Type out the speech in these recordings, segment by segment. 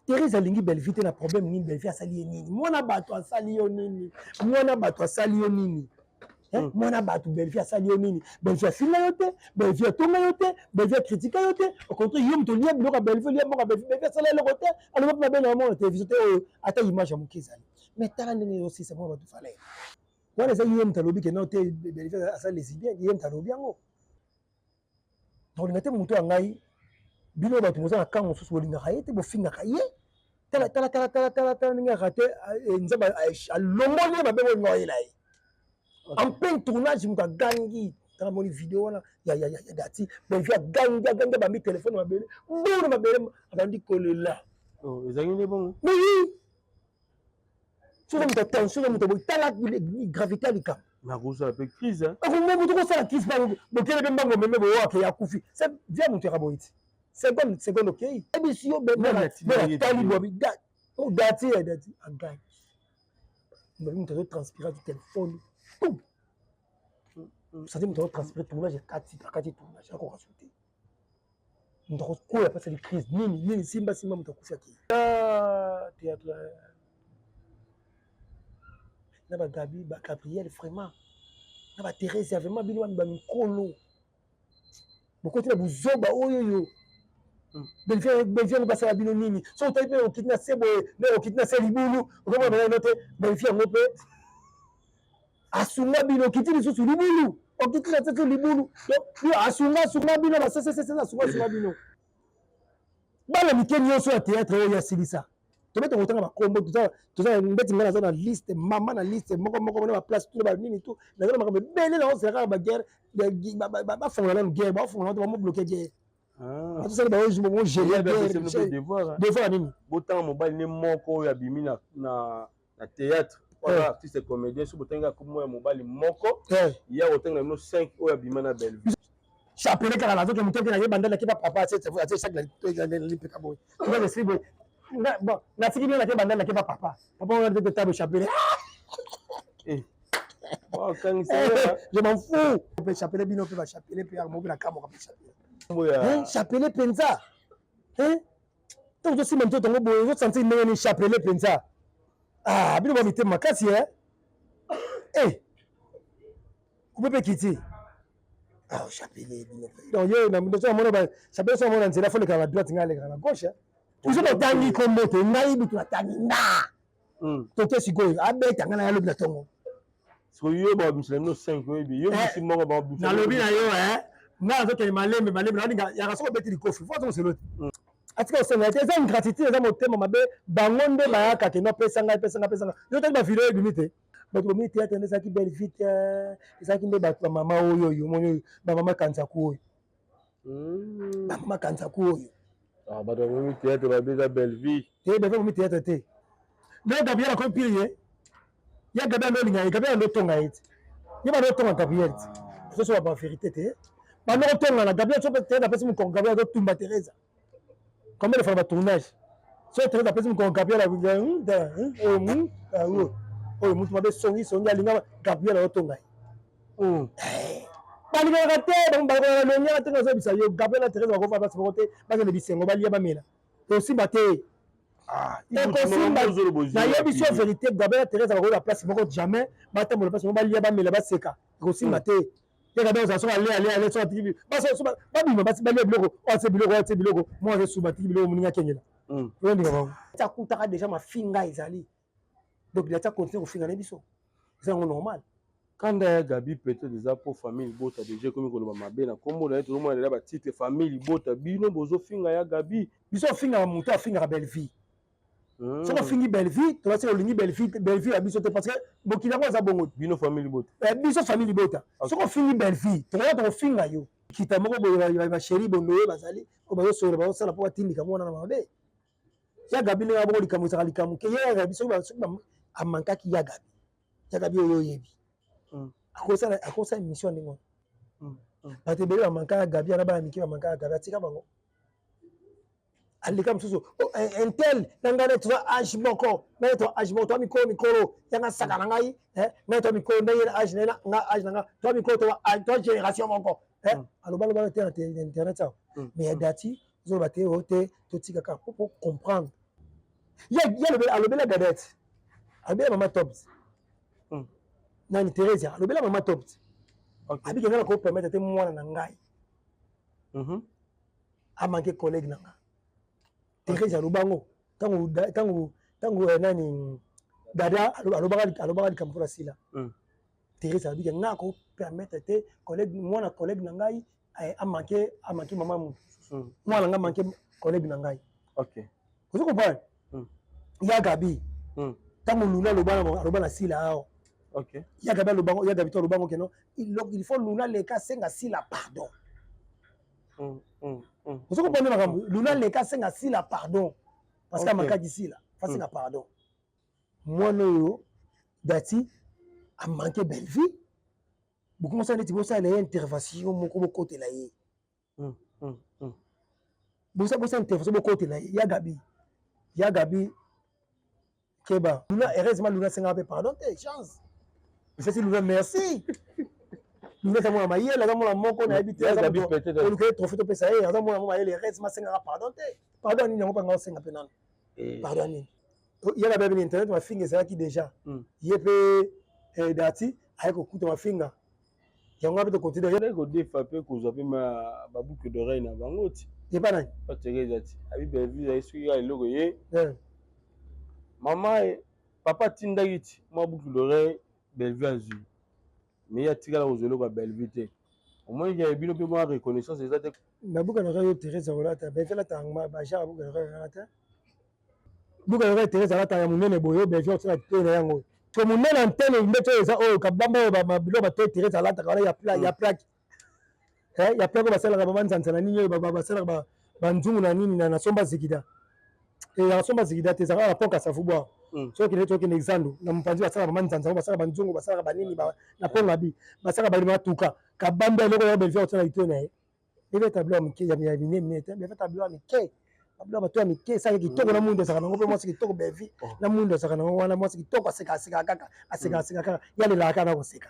Therese alingi Bellevue te na problème nini? Bellevue asali ye nini? Mwana bato asali yo nini? Mwana bato asali yo nini? Mwana bato, Bellevue asali yo nini? Bellevue afinga yo te, Bellevue atonga yo te, Bellevue akritika yo te. Au contraire, yo moto olia biloko ya Bellevue, olia mboka Bellevue. Bellevue asala eloko te, aloba mpe mabe na yo na télévision te, oyo ata image ya moke ezali. Mais tala ndenge ezosisa mwana bato valeur wana. Eza ye moto alobi ke non te, Bellevue asali lesbienne. Ye moto alobi yango. Nakolinga te moto ya ngai. Bino bato boza na camp mosusu, bolingaka ye te, bofingaka ye. Tala, tala, tala, tala, tala, tala ndenge aka te. Nzambe alongoli ye mabe, bolinga oyela ye en plein tournage. Moto agangi, tala, moni video wana ya Dati. Bellevue agangi, agangi, abambi telefone mabele mbona mabele, abandi kolela. Ezalaki nde bongo? Oui, soki moto attention, moto boye, tala gravité ya likambo. Nakozala mpe crise. Moto kosala crise, bokele mpe mbango meme boyoake akufi via moto yaka boye ti seconde seconde. Okei, ebisi yo tali bobi Dati ya Dati agangi, moto azotranspire ti telefone tout sati, moto azotranspire, tournage ekati, akati tournage, akoka so te, moto akokwea mpasi ali crise nini nini, simba simba, moto akufi, akei. Théâtre na bagabi, bagabriel vraiment, na baTherese, vraiment bino bami bamikolo bokoti na buzoba oyo yo. Bellevue yango basala bino nini? Soki otali mpe, okiti na se boye nde okiti na se libulu, okomona bango te. Bellevue yango mpe asunga bino, okiti lisusu libulu, okiti na se libulu. Asunga, asunga bino basesesese, asunga, asunga bino bana mike nyonso ya théâtre oyo asilisa. Tobeta kotanga bakombo, toza ndeti ngai naza na liste, mama na liste moko moko na baplace tuna banini tu. Naza na makambo ebele na ozela kaka baguerre bafongola nanu, guerre bafongola te, bamobloquer guerre, atosali baogérer devoir nini? Botanga mobali ne moko oyo abimi na théâtre wana, artiste comédien. So botangi kombo ya mobali moko ya kotenga na bino 5 oyo abima na Bellevue. Chapelet kaka nazoke moto oke naye bandala ke bapapa atie chaque lipeka boye esili boye. Bon, natiki bino, nake bandala ke bapapa, papa wana te tabo chapelet. Je m'en fous mpe chapelet, bino mpe bachapelet mpe mobi na kamoka mpe chapelet, chapelet mpenza. Ntango tosimba nzoto yango boye, ozosentir ndenge nini? Chapelet mpenza. Ah, bino ba mitema makasi e kupe mpe kiti. Ah, chapelet bino. Donc ye namona chapelet, so amona nzela, fo lekaka na droite, ngai alekaka na gauche. Biso totangi kombo te, ngai butu natangi nga toke sikoyo abeta ngai na yalobi na ntongo. Sikoyo babimisa bino 5, oyebi yo bisi moko babimisa. Nalobi na yo, ngai nazokende malembe malembe, nalinga yaka. Soki obeti likofi, fo azongoselo te, atika kosenga te. Eza ingratitude, eza motema mabe. Bango nde bayaka ke no, pesa ngai, pesa ngai, pesa ngai. Yo tali bavideo ebimi te, bato bomini théâtre nde ezalaki Bellevue te, ezalaki nde bato bamama oyo oyo omoni oyo, bamama Kanzaku oyo, bamama Kanzaku oyo. Bato babomi théâtre babeza Bellevue. Te, Bellevue abomi théâtre te. Nde Gabriel akomi pire ye ya Gabriel ando olinga ye, Gabriel ando otonga ye te, ye bando otonga Gabriel te. Tozosoba ba vérité te, bando kotonga na Gabriel. So Therese apesi mokongo, Gabriel azotumba Therese. Combien de fois batournage, so Therese apesi mokongo, Gabriel oyo oyo mutu mabe, songi songi, alinga Gabriel azotonga ye. Balingaka te, balingaka longaka te. Nazobisa yo, Gabriel na Therese bakofa basi moko te, bakende bisengo, balia, bamela, tosimba te, ekosimba. Nayebi so vérité, Gabriel na Therese bakoyeba place moko jamais, batambola place moko, balia, bamela, baseka, ekosimba te. Ye Gabriel ozala soki ale ale ale, soki atiki babima, balia biloko oyo, atie biloko oyo, atie biloko moko, azosuba, atiki biloko, moninga akengela, oyondinga bango. Akutaka déjà mafinga ezali, donc il atia continue kofinga na biso, eza yango normal. Kanda ya Gabi peut-être eza mpo famille libota déjà ekomi koloba mabe na nkombo na ye. Tozomona lela batitre famille libota, bino bozofinga ya Gabi. Biso ofingaka moto afingaka Bellevue. Soki ofingi Bellevue, tolasi olingi Bellevue, Bellevue ya biso te, parce que mokili yango aza bongo. Bino famille libota. Biso famille libota, soki ofingi Bellevue, tokoya tokofinga yo. Kita moko boye, basheri bondo oyo bazali oyo bazosolola, bazosala mpo batindika mwana na mabe ya Gabi. Ndenge bongo likambo ezaka likambo ke ye ya Gabi, soki amankaki ya Gabi, ya Gabi oyo oyebi, akosala émission ndenge wana. Bato ebele bamanka ya Gabi ana, bana mike bamanka ya Gabi, atika bango, aleka mosusu intel na ngai. Toza âge moko ngai, to âge moko, toa mikolo mikolo yanga saka na ngai, ngai toa mikolo ndenge na âge na nga, âge na nga, toa mikolo, toa génération moko. Aloba loba te na internet awa, mais ya Dati ozoloba te, oyo te, totika kaka po comprendre. Ye alobela Gadet, alobela mama Tops. Nani Theresia alobela mama Tops. Abiki nga na ko permettre te mwana na ngai. A manquer collègue na nga. Theresia alobango tango tango tango eh, nani Dada alobaka alobaka likambo mpona Sila. Therese alobi ke nga ko permettre te collègue mwana collègue na ngai eh, a manquer a manquer mama mutu. Mwana nga manquer collègue na ngai. Ozo comprendre? Ya Gabi. Tango Luna aloba aloba na Sila awa. Ya Gabi aloba ya Gabi to aloba ngo ke non il faut Luna leka senga Sila pardon. Ozo comprendre makambo? Luna leka senga Sila pardon. Parce que amakaki Sila, fasenga pardon. Mwana oyo Dati a manqué belle vie. Bokomosala neti bosala ye intervention moko bokotela ye. Bosa bosa intervention bokotela ye. Ya Gabi. Ya Gabi keba. Luna heureusement Luna senga pe pardon te chance. Epesi Luna merci. Luna aza mwana mayele aza mwana moko nayebi te oluka ye trophée topesa ye aza mwana moko mayele heureusement asengaka pardon te. Pardon nini yango mpe nga osenga mpe nano. Pardon nini? Ye na babi na internet mafinga ezalaki déjà. Ye mpe Dati aye kokuta mafinga. Yango mpe tocontinue. Ye kodefa mpe kozwa mpe ba boucle d'oreille na bango ti. Epa nani? Pa Therese ati. Abi Bellevue aye soki kaka eloko ye. Mama papa atindaki ti mwa boucle d'oreille Bellevue azwi. Mais ye atikala kozwa eloko ya Bellevue te. Omoni ke bino mpe mwa reconnaissance eza te. Ba boucle d'oreille oyo Therese akolata, Bellevue alata ba genre boucle d'oreille wana te. Boucle d'oreille Therese alata ya monene boye, Bellevue akotika te na yango. To monene antenne ndeti oyo eza oyo kabamba oyo ba biloko ba Therese alataka wana ya ya plaque. Ya plaque oyo basalaka ba manzanza na nini oyo basalaka ba nzungu na nini na somba zikida. Ya somba zikida te ezalaka na pont Kasavubu awa. Soki okende tokende Zando na mopanzi basalaka ba manzanza basalaka ba nzungu basalaka ba nini na pont Gabi basalaka ba matuka kabamba eloko ya Bellevue akotia na litoyi na ye. Bebe tableau ya mike ya minene minene te, bebe tableau ya mike. Tableau bato ya mike esaka kitoko na mwindu azalaka nango mpe mwasi kitoko Bellevue na mwindu azalaka nango wana mwasi kitoko aseka aseka kaka aseka aseka kaka ye alelaka kaka na koseka.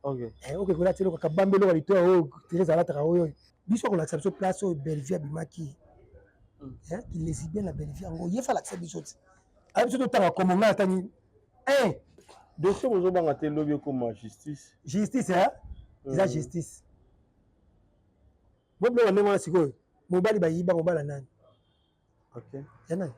Oke kolata eloko kabamba eloko ya litoyi oyo Therese alataka oyo biso akolakisa biso place oyo Bellevue abimaki. Lesbienne na Bellevue yango ye fa alakisa biso ti. Ayebi biso totanga kombo ngai atangi 1 dossier bozobanga te lobi ekoma justice. Justice hein? Eza justice. Bo biloko ndenge wana sikoyo mobali bayiba mobali nani? Ya nani?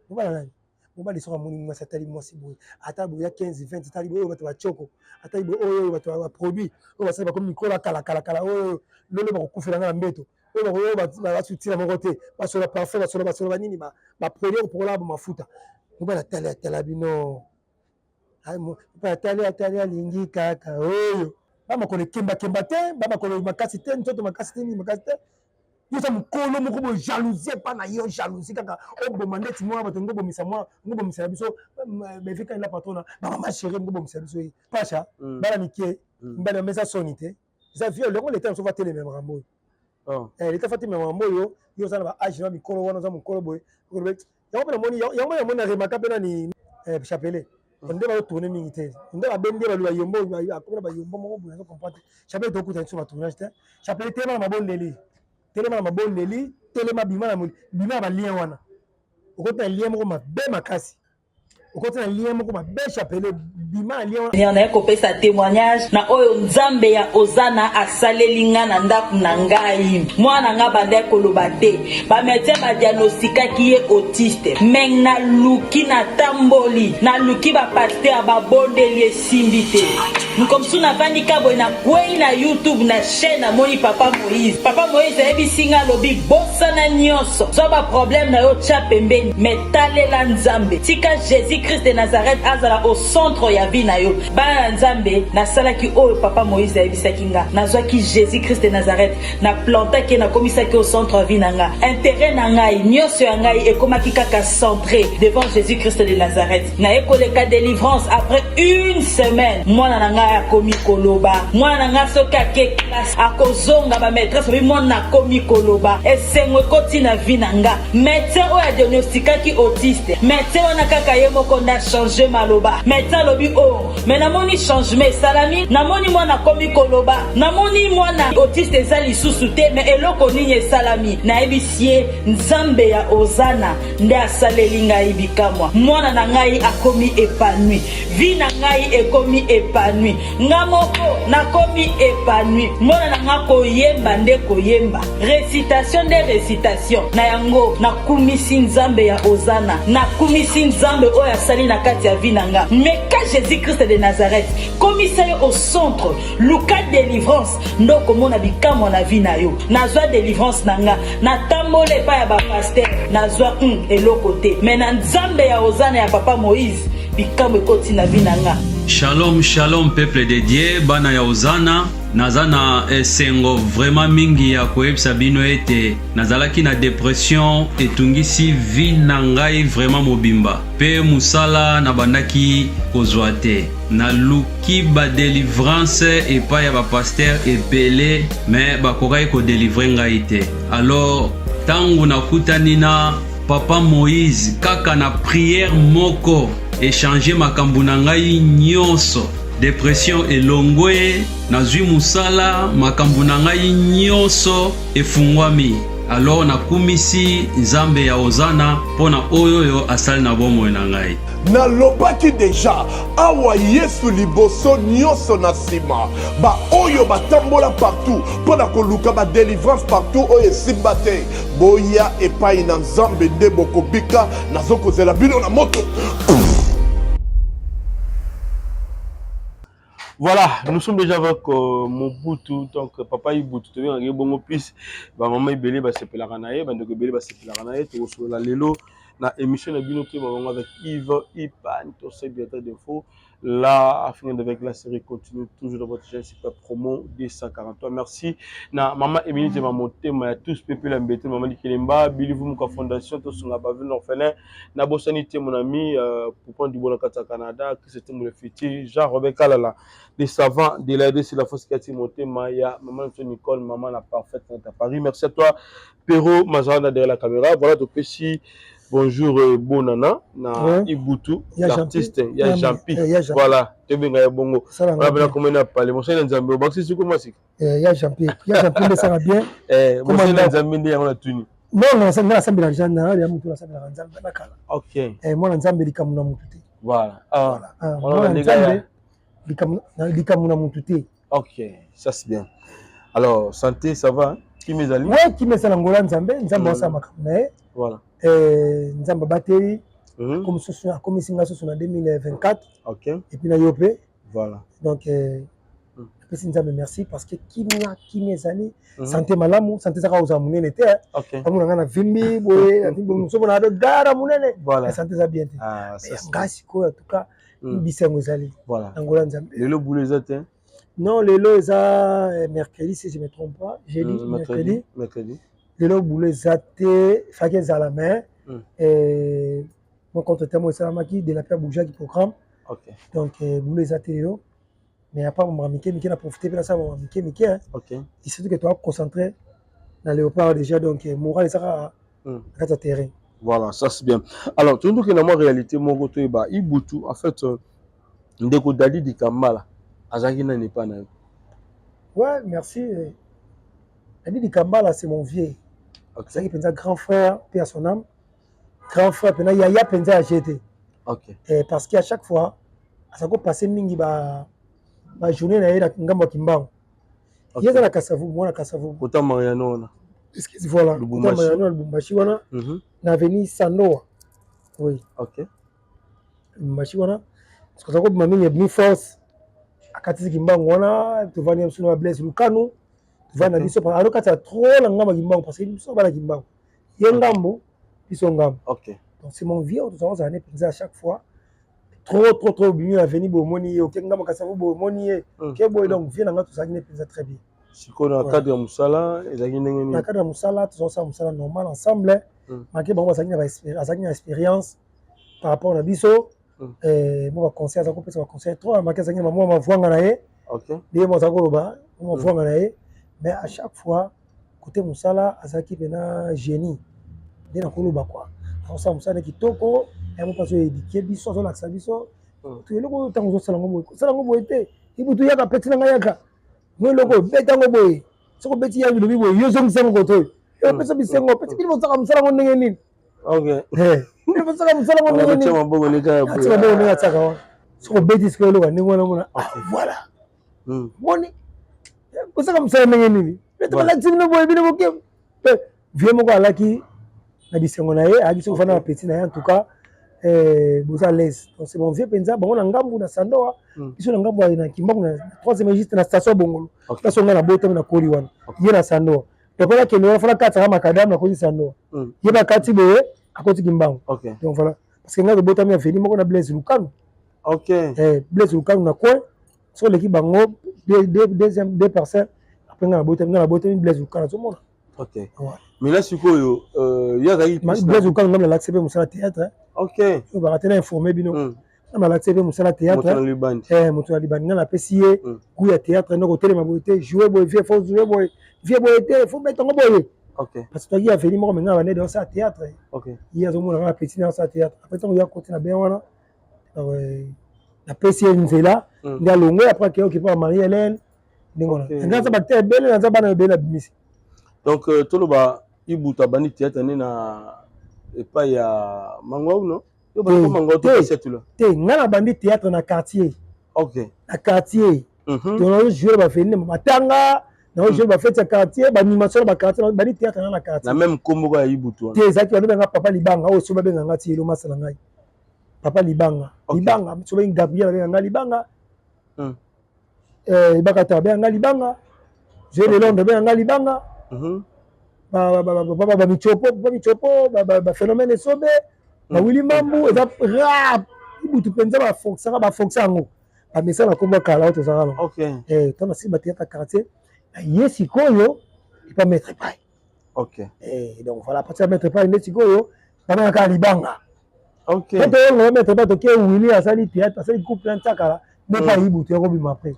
Mobali nani? Mobali soki amoni mwasi atali mwasi boye ata boye ya 15 20 atali boye oyo bato bachoko atali boye oyo bato ba produit oyo basali bakomi mikolo kala kala kala oyo lolo bakokufela nga na mbeto oyo bakoyo basutina moko te basola parfum basola basola banini ba produit kopokola ba mafuta mobali atali atala bino atali atali alingi kaka oyo ba makolo ekembakemba te ba makolo makasi te nzoto makasi te nini makasi te yo oza mokolo moko boye jalousie epa na yo jalousie kaka oboma ndeti mwana bato ngobomisa mwana ngobomisa na biso beveka la patrona bamama chérie ngobomisa biso ye pasha bana mike mbala mesa soni te eza viol yango leta mosusu atelemela makambo oyo leta fa atelemela makambo oyo yo oza na ba age na mikolo wana oza mokolo boye yango mpe namoni yango mpe namoni na remaka mpe nani chapelet nde bazotourne mingi te nde babendi ye balu bayombo akomi na bayombo moko boye nazo comprendre te chapelet tokuta biso batournage te chapelet telema na mabondeli telema na mabondeli telema bima na bima na balien wana okoti na lien moko mabe makasi okoti na lien moko mabe chapelet bima na lien wana naye kopesa témoignage na oyo nzambe ya ozana asaleli nga na ndako na ngai mwana nga bandaki koloba te bamédecin badiagnostikaki ye autiste me naluki natamboli naluki bapasteur babondeli esimbi te moko mosusu navandi ka boye nakwei na youtube na chaîne namoni papa Moïse papa Moïse ayebisi nga alobi bosana nyonso zwa baproblème na yo tya pembeni me talela nzambe tika jésus christ de nazareth azala au centre ya vie na yo bana na nzambe nasalaki oyo papa Moïse ayebisaki nga nazwaki jésus christ de nazareth na plantaki ye nakomisaki au centre ya vie na nga intérêt na ngai nyonso ya ngai ekomaki kaka centré devant jésus christ de nazareth naye koleka délivrance après une semaine mwana na ngai akomi koloba mwana na ngai soki ake classe akozonga bamaîtresse babi mwana akomi koloba esengo ekoti na vie na nga médecin oyo adiagnostikaki autiste médecin wana kaka ye moko. moko nde achange maloba. Medecin alobi o oh, me namoni changement esalami, namoni mwana akomi koloba, namoni mwana autiste eza lisusu te, me eloko nini esalami? Nayebisi ye Nzambe ya Ozana nde asaleli ngai bikamwa, mwana na ngai akomi epanoui, vie na ngai ekomi epanoui, nga moko nakomi epanoui, mwana na nga koyemba nde koyemba, recitation nde recitation. Na yango nakumisi Nzambe ya Ozana, nakumisi Nzambe oyo asali na kati ya vie na nga. Meka Jesus Christ de Nazareth, komisa ye au centre, luka delivrance nde okomona bikamwa na vie na yo. Nazwa delivrance na nga, natambola epai ya ba pasteur, nazwa eloko te, mais na Nzambe ya Ozana ya papa Moïse bikamwa ekoti na vie na nga. Shalom shalom peuple de Dieu, bana ya Ozana, naza na esengo vraiment mingi ya koyebisa bino ete nazalaki na depression etungisi vie na ngai vraiment mobimba pe musala nabandaki kozwa te. Naluki ba delivrance epai ya ba pasteur ebele mais bakokaki ko delivrer ngai te. Alors tango nakutani na papa Moïse kaka na prière moko echanger makambo na ngai nyonso. Depression elongwe, nazwi musala, makambo na ngai nyonso efungwami. Alors nakumisi Nzambe ya Ozana mpo na oyo oyo asali na bomoi na ngai. Nalobaki deja awa Yesu liboso nionso na sima ba oyo batambola partout pona koluka ba delivrance partout oyo esimba te boya epai na Nzambe nde bokobika nazokozela bino na moto. Voilà, nous sommes déjà avec Mobutu, donc papa Ibutu, tobengaka ye bongo plus ba maman ebele basepelaka na ye, bandeko ebele basepelaka na ye, tokosolola lelo na émission na bino toyeba bango avec Yves Ipan, tosebi biata d'info, là, afin avec la série continue toujours dans votre chaîne Super Promo 243. Merci na maman Emilie Zema Motema ya tous pepe la mbete maman Likelemba, Billy Vumuka Fondation, tosunga ba veuve orphelin, na bosani te mon ami Poupon Dubo na kati ya Canada, Chris Tembo le futur, Jean-Robert Kalala, le savant de la RDC, la force Kati Motema, ya maman Nicole, maman la parfaite à Paris. Merci à toi Pero Mazarana derrière la caméra. Voilà topesi bonjour bonana na Ouais. Ibutu, Ya l'artiste Jean-Pi. ya Jean-Pi. Ya Jean-Pi. Voilà, tobenga ya bongo. Sala Voilà nga bena bien. komena na pale. Mosali na Nzambe, obakisi siko masika. Ya Jean-Pi. Ya Jean-Pi nde esala bien. Koma Mosali na ndako. Nzambe nde yango na tuni. Non, non, nga nasambelaka Jean na ya mutu nasambelaka Nzambe na kala. OK. Mwana Nzambe likambo na mutu te. Voilà. Ah. Voilà. Ah, Voilà, mwana bandeko ya- Nzambe likambo na mutu te. OK, ça c'est bien. Alors, santé, ça va? Kimi ezali? Ouais, kimi ezala ngola Nzambe, Nzambe asala makambo na ye. Voilà. Nzambe abateli. Comme soso akomisi nga soso na 2024. OK. Et puis na yo pe. Voilà. Donc napesi Nzambe merci parce que kimia, kimia ezali, santé malamu, santé ezaka kozala monene te. OK. Pamona nga na vimbi boye, na vimbi boye, somo na do gara monene. Voilà. Santé eza bien te. Ah, ça Mais c'est nga sikoyo en tout cas, bisengo ezali. Voilà. Na ngola Nzambe. Lelo boulot eza te. Non, lelo eza mercredi si je me trompe pas, jeudi, mercredi. Mercredi. Lelo boulot eza te, faki ezala mais mon contre-temps esalamaki de la paix boujaki programme. OK. Donc boulot eza te lelo. Mais à part mon mike mike na profiter pe na ça mon mike mike hein. OK. Et surtout que toi concentré na Léopard déjà donc moral ezaka na kati ya terrain. Voilà, ça c'est bien. Alors, tout le monde qui a réalité moko to ba Ibutu en fait ndeko Dadi Dikambala azaki nani pa na yo. Ouais, merci. Dadi Dikambala c'est mon vieux. OK. Azaki penza grand frère paix à son âme. Grand frère pena yaya penza ya GT. OK. Et parce qu'à chaque fois azako passer mingi ba journée na ye na ngambo ya Kimbangu. OK. Ye aza na Kasavubu, mwana Kasavubu. Kota Mariano wana. Excuse, voilà. Lubumbashi. Kota Mariano Lubumbashi wana. Na avenue Sandoa. Oui. OK. Lubumbashi wana. Parce que azako bima mingi mi force. Akatisi Kimbangu wana, tovandi biso na Blaise Lukanu. Tovandi na biso parce que kati trop na ngambo ya Kimbangu parce que biso bana Kimbangu. Ye ngambo, biso ngambo. OK. Donc c'est mon vieux, tozalaka kozala ne mpenza à chaque fois. Trop, trop, trop, obimi na avenue bomoni ye, oke ngambo Kasavubu bomoni ye, ke boye, donc vieux na nga tozalaki ne mpenza très bien. Sikoyo na Ouais. cadre ya mosala ezalaki ndenge nini? Na cadre ya mosala tozosala mosala normal ensemble. Malgré bango bazalaki na ba azalaki na expérience par rapport na biso. Mo ba conseil azalaki kopesa ba conseil trop, malgré azalaki na mwa mavwanga na ye. OK. Ndenge mo azalaki koloba, mwa mavwanga na ye. Mais à chaque fois côté mosala azalaki pena génie. Nde nakoloba quoi. Azosala mosala kitoko. Yango mpe azoéduquer biso, azolakisa biso eloko oyo. Ntango ozosala yango boye, kosala yango boye te. Ibutu, yaka, peti na ngai, yaka mo eloko oyo, beta yango boye. Soki obeti ya bilobi boye, yo ozongisa yango koto oyo, yo opesa bisengo. Peti, bino bosaka mosala yango ndenge nini? Bino bosaka mosala yango ndenge nini? Maboko atia maboko ndenge atiaka wana. Soki obeti sikoyo eloko ya ndenge wana, omona, ah voilà, moni bosaka mosala ndenge nini? Bete balakisi bino boye, bino boke. Vieux moko alaki na bisengo na ye, ayaki soki ofanda na petit na ye. En tout cas, boza à l'aise. Donc c'est bon, vieux mpenza bango na ngambu na Sandoa, biso na ngambu na Kimbangu, na troisième registre, na station ya Bongolo. Place ngai na botami, na koli wana, ye na Sandoa. Donc mpona kende wana, fona katisaka makadam, nakoti Sandoa, ye bakati boye, akoti Kimbangu. Donc voilà, parce que ngai tobotami avenue moko na Blaise Lukanu. Blaise Lukanu na coin, soki oleki bango deuxième, deux parcelles après, ngai nabotami Blaise Lukanu, azomona. Ok, mais là sikoyo, ye azalaki Blaise Lukanu, ngai nalakisi mpe mosala théâtre. Oyo baka te na informe bino, nga nalakisi mpe mosala théâtre. Moto na libandi, ngai napesi ye goût ya théâtre. Ndoko otelema boye te, joue boye, vieux, faut joue boye, vieux, boye te, faut betango boye, parce que toaki avenue moko. Me ngai bandede osala théâtre, ye azomona kaka petit na osala théâtre. Après, ntango ye akoti na bien wana, napesi ye nzela nde alongwe. Après, akei okipa Marie Hélène, ndenge wana. Nga naza baacteur ebele, naza bana ebele na bimisi. Donc toloba Ibutu abandi théâtre nde na epai ya Mangwau, no? Te, nga na bandi théâtre na quartier. Na quartier tonazojoue bafeni matanga, nazojoue bafête ya quartier, baanimation na baquartier. Bandi théâtre nga na quartier. Na même kombo ya Ibutu? Te, ezalaki bando papa Libanga oyo so babenga nga ti elo masa na ngai papa Libanga. Libanga so bengi Gabriel, abenga nga Libanga. Ebakata abenga nga Libanga, Jeu de Londres abenga nga Libanga, bamichopo, bamichopo, baphénomène esobe, bawili mambu. Eza rap Ibutu mpenza, bafoxaka, bafoxa yango, bamesana na kombo kala oyo tozalaka nango. Ntango nasi bathéâtre quartier, ye sikoyo epa maître Pai. Donc voilà, partir ya maître Pai nde sikoyo babengaka Libanga. Toyonga maître Pai, toke Wili asali théâtre, asali couple na Ntiakala, nde pa Ibutu yakobima après.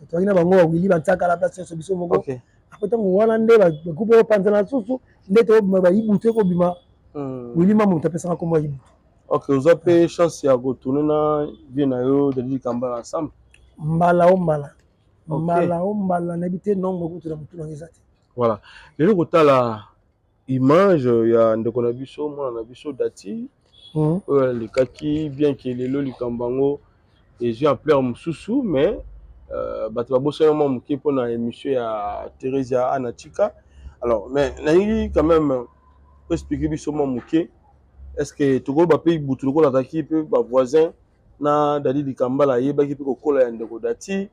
Toyaki na bango bawili, bantiakala, place nyonso biso moko. Après, ntango wana nde bagroupe oyo panzana susu, nde tobima bayibutu, ekobima Wili Mambo, moto apesaka nkombo ya Ibutu. Ok, oza mpe chance ya kotourner na vieux na yo Dadi Kambala ensemble? Mbala o mbala, mbala o mbala, nayebi te nombre kutu na motu nanga eza te. Voilà, lelo kotala image ya ndeko na biso, mwana na biso Dati oyo alekaki, bien ke lelo likambo yango ezwi ampleur mosusu, mais bato babosani mwa moke mpona émission ya Thérésia Ana Chika. Alors, mais nalingi quand même expliquer biso mwa moke: est ce que tokoloba mpe Ibutu lokola azalaki mpe bavoisin na Dadi Dikambala, ayebaki mpe kokola ya ndeko Dati,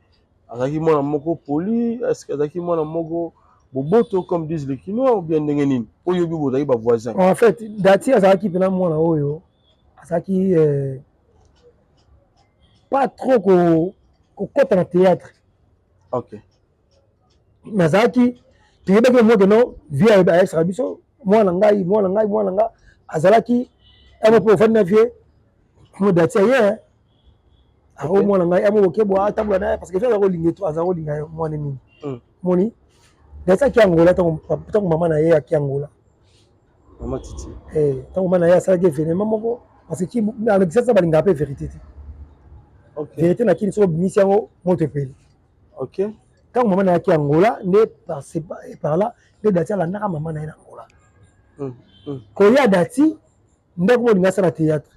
azalaki mwana moko poli, est ce que azalaki mwana moko boboto comme disent les Kinois, ou bien ndenge nini oyo oyebi bozalaki bavoisin? En fait, Dati azalaki mpena mwana oyo azalaki pas trop kokɔta na théâtre. Mais azalaki, toyebaki mo ke non, vieux ayebisaka biso mwana ngai, mwana ngai, mwana ngai. Azalaki amo mpe ofandi na vieux mo Dati aye ako mwana ngai amo okebwa atambola na ye, parce que vieux aza kolinga, aza kolinga mwana mingi. Moni Dati aki Angola, ntango mama na ye aki Angola. Mama Titi. Ntango mama na ye asalaki événement moko, parce que na Kinshasa balingaka mpe vérité te. Vérité na kini, soki obimisi yango, moto epeli. Ntango mama na ye aki Angola, nde par là nde Dati alandaka mama na ye na Angola. Koya Dati ndako molinga asala théâtre.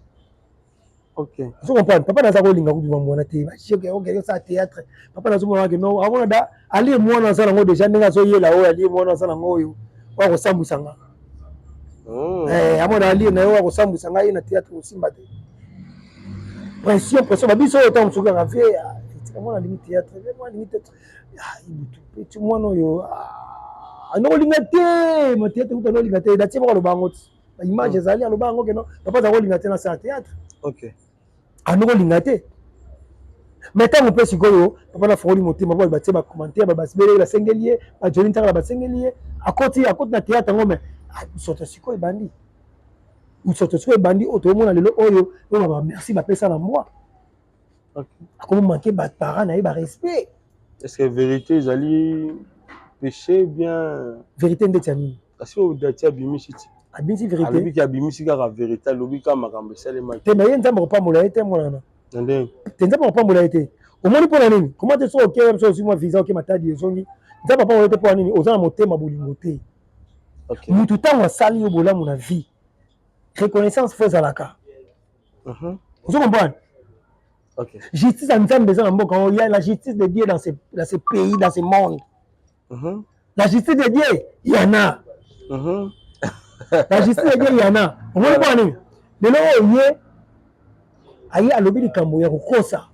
Ozo comprendre, papa naza kolinga kobima mwana te, oke osala théâtre. Papa nazomona ke non, amona da alie mwana aza nango déjà, ndenge azoyela oyo alie mwana aza nango oyo oyo akosambwisa nga. Amona alie na ye oyo akosambwisa ngai na théâtre, kosimba te. Pression, pression babiso oyo, ntango mosusu kaka vieux tika mwana alingi théâtre, mwana alingi théâtre. Ibutu peti mwana oyo anokolinga te ma théâtre, kuta anokolinga te. Datie moko aloba yango ti baimage ezali, aloba yango keno papa aza kolinga te nasala théâtre. Anokolinga te. Mais ntango mpe sikoyo papa nafongoli motema po batie bacommentaire, basibeleli, basengeli ye, bajoli ntakala, basengeli ye, akoti, akoti na théâtre yango. Mais soto sikoyo ebandi, soto sikoyo ebandi oyo toomona lelo oyo, oyo bamerci bapesa na mbwa, akomi manquer baparent na ye barespect. Est ce que vérité ezali péché bien? Vérité ndeti ya nini? Kasi oyo Dati abimisi ti. Abimisi vérité. Alobi ki abimisi kaka vérité, alobi kaka makambo esalemaki. Te, mais ye Nzambe akopambola ye te, mwana na ndenge. Te, Nzambe akopambola ye te. Omoni mpo na nini? Koma te, soki oke, soki ozwi mwa visa, oke Matadi, ezongi, Nzambe apambola ye te. Mpo na nini? Oza na motema bolingo te. Mutu ntango asali yo bolamu na vie, reconnaissance faut ezalaka. Ozo comprendre? Justice ya Nzambe eza na mboka oyo. Ya la justice de Dieu dans ce pays, dans ce monde. La justice de Dieu yana. La justice de Dieu yana. Omoni mpo na nini? Lelo oyo ye aye alobi likambo ya kokosa,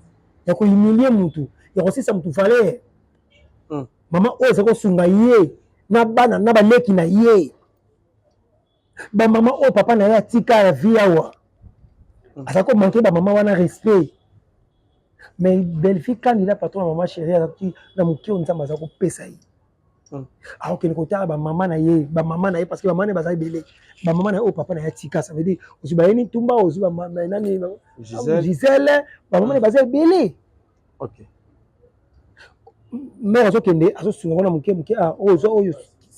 ya kohumilie mutu, ya kosisa mutu valeur. Mama oyo eza kosunga ye na bana na baleki na ye, bamama oyo papa na ye atika ya vie awa, aza komanke bamama wana respect. Mais Bellevie Kandila, patron ya mama chérie, azalaki na moke oyo Nzambe aza kopesa ye. Akokende kotala bamama na ye, bamama na ye, parce que bamama na ye baza ebele, bamama na ye oyo papa na ye atika. Ça veut dire ozwi bayeni Ntumba, ozwi nani, Gisele, bamama na ye baza ebele. Mare azokende, azosunga wana moke moke. Ah, oyo zwa, oyo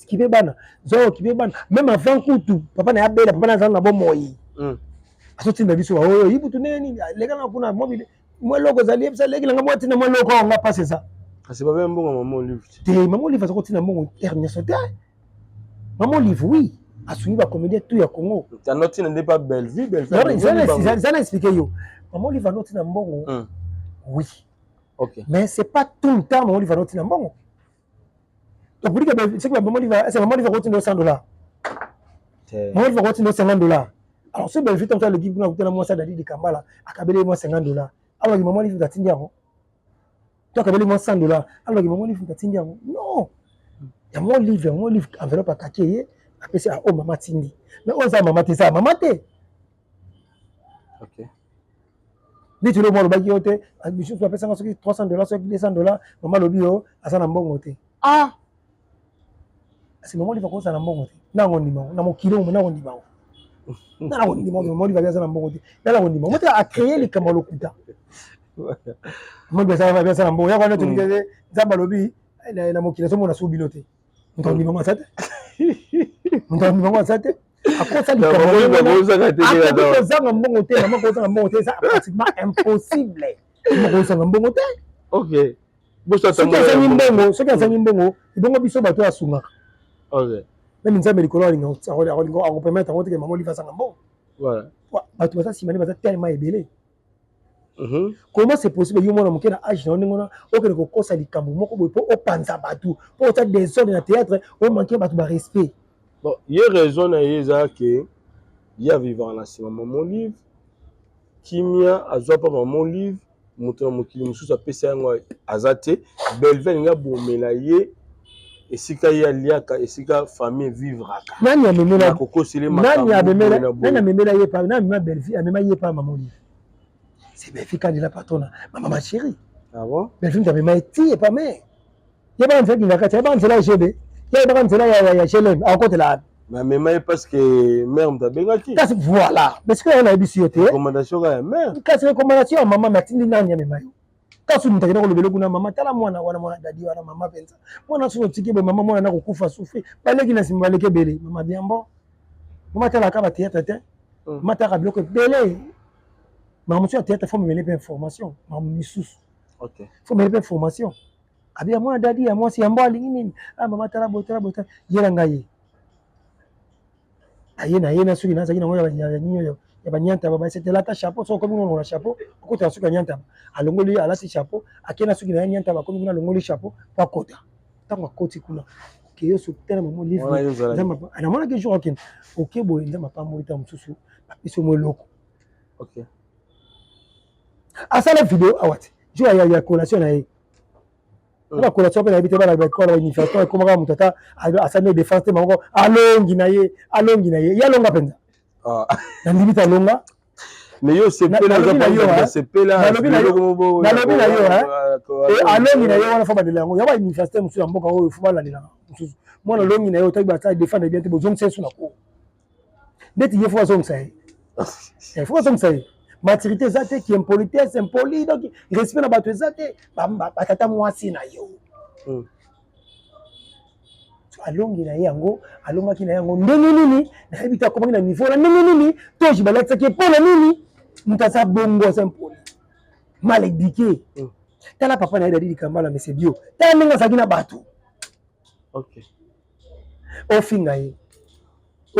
kipe bana, zwa oyo kipe bana. Même avant kutu papa na ye abela, papa na azala na bomoi, azotinda biso oyo yibutu ndenge nini, leka na kuna mwa eloko ezali, yebisa leki nanga mwa tina mwa eloko awa, nga mpasi eza. Kasi babe mbongo mama Olive. Te, mama Olive aza kotina mbongo heure nyonso te. Mama Olive, oui, asungi bacomédien tout ya Congo. Anotina nde pa Bellevue, Bellevue. Eza na expliqué yo, mama Olive anotina mbongo, oui. Mais c'est pas tout le temps mama Olive anotina mbongo. Donc pour dire que c'est que mama Olive, c'est mama Olive akotinda 100 $, mama Olive akotinda 50 $. Alors soki Bellevue ntango aleki kuna, akutana mwasi adali Dikambala, akabeli mwa 50 $, alobaki mama Olive atindi yango, to akabeli mwa 100 $, alobaki mama Olive atindi yango. Non, yango Olive, yango Olive enveloppe akaki ye, apesi oyo mama atindi. Mais oyo eza mama te, eza ya mama te. Neti eloko alobaki yo te, misusu apesanga soki 300 $, soki 200 $, mama alobi yo aza na mbongo te. Ah, kasi mama Olive akozala na mbongo te? Nango ndima na mokili omo, nango ndima ngo, nana kondima mama Olive abi aza na mbongo te, nana kondima mo te. Acréer likambo ya lokuta, mama Olive aza na mbongo yako wana. Tobi Nzambe alobi na mokili azomona so bino te. Moto akondima ngo aza te, moto akondima ngo aza te. Akosa likambo, kozanga mbongo te, mama kozanga mbongo te, eza pratiquement impossible. Kozanga mbongo te. Soki azangi mbongo, soki azangi mbongo, ebongo biso bato oyo asungaka, même Nzambe likolo alinga akopermettre yango teke mama Olive azanga mbongo. Bato baza nsima nde baza tellement ebele. Comment c'est possible, yo mwana moke na age na yo ndenge wana, okende kokosa likambo moko boye mpo opanza bato, mpo otya désordre na théâtre, omanke bato barespect? Bon, ye raison na ye eza ke ye avivaka na nsima mama Olive, kimia azwa mpa mama Olive, moto na mokili mosusu apesa yango aza te. Bellevue alingi abomela ye esika ye aliaka, esika famille vivraka. Nani amemela? Nani amemela? Nani amemela ye pa? Nani amema Bellevue, amema ye pa mama Olive? C'est Bellevue Kandila, patron na mama chérie. Ah bon? Bellevue mutu amema ye ti epa mare. Ye baka nzela kinga kati, ye baka nzela ya GB, ye baka nzela ya GLM, akotela wapi? Mais amema ye parce que mare moto abengaki. Kasi voilà, mais sikoyo nayebisi yo te. Recommandation kaka ya mare. Kasi recommandation ya mama, me atindi nani amema yo? Kasi moto akenda kolobela kuna: "Mama, tala mwana wana, mwana dadi wana, mama mpenza mwana, soki otiki boye, mama, mwana nakokufa, souffrir." Baleki na nsima, baleki ebele. Mama bien, bon, mama atalaka bathéâtre te, mama atalaka biloko ebele, makambo mosusu ya théâtre. Faut memele mpe information, makambo misusu faut memele mpe information. Abi ya mwana dadi ya mwasi ya mbo alingi nini? Ah mama, tala boye, tala boye, tala yela ngai. Ye aye na ye na soki nazalaki nango ya nini oyo ya banyantaba, basetelata chapeau. Soki okomi kolongola chapeau, okotela suki ya nyantaba. Alongoli, alati chapeau, akei na suki na ye nyantaba. Akomi kuna, alongoli chapeau po akota. Ntango akoti kuna, oke yo tala mama Olive, namonaki jour akende, oke boye, Nzambe apamboli, ntango mosusu bapesi yo mo eloko. Asala video awa te, jour ya collation na ye, na bacollation mpe nayebi te. Bana baekole, bauniversité, ekomaka moto ata asali défense te, moko alongi na ye, alongi na ye, ye alonga mpenza, nandimi te alonga. Mais yo sepela, sepela. Nalobi na yo, alongi na ye wana, faut bandela yango ya bauniversité mosusu ya mboka oyo, faut balandelaka mosusu. Mwana alongi na ye, otaki basala défendre bien te, bozongisa ye su na cour. Neti ye, faut bazongisa ye, faut bazongisa ye. Maturité eza te, ki impolitesse, impoli, donc respect na bato eza te. Batata mwasi na yo. Alongi na ye yango, alongaki na ye yango ndenge nini? Nayebi te akomaki na niveau na ndenge nini? Toji balatisaki ye mpo na nini? Moto aza bongo, aza impoli, mal éduqué. Tala papa na ye Dadi Dikambala, monsieur Bio, tala ndenge azalaki na bato. Ofinga ye,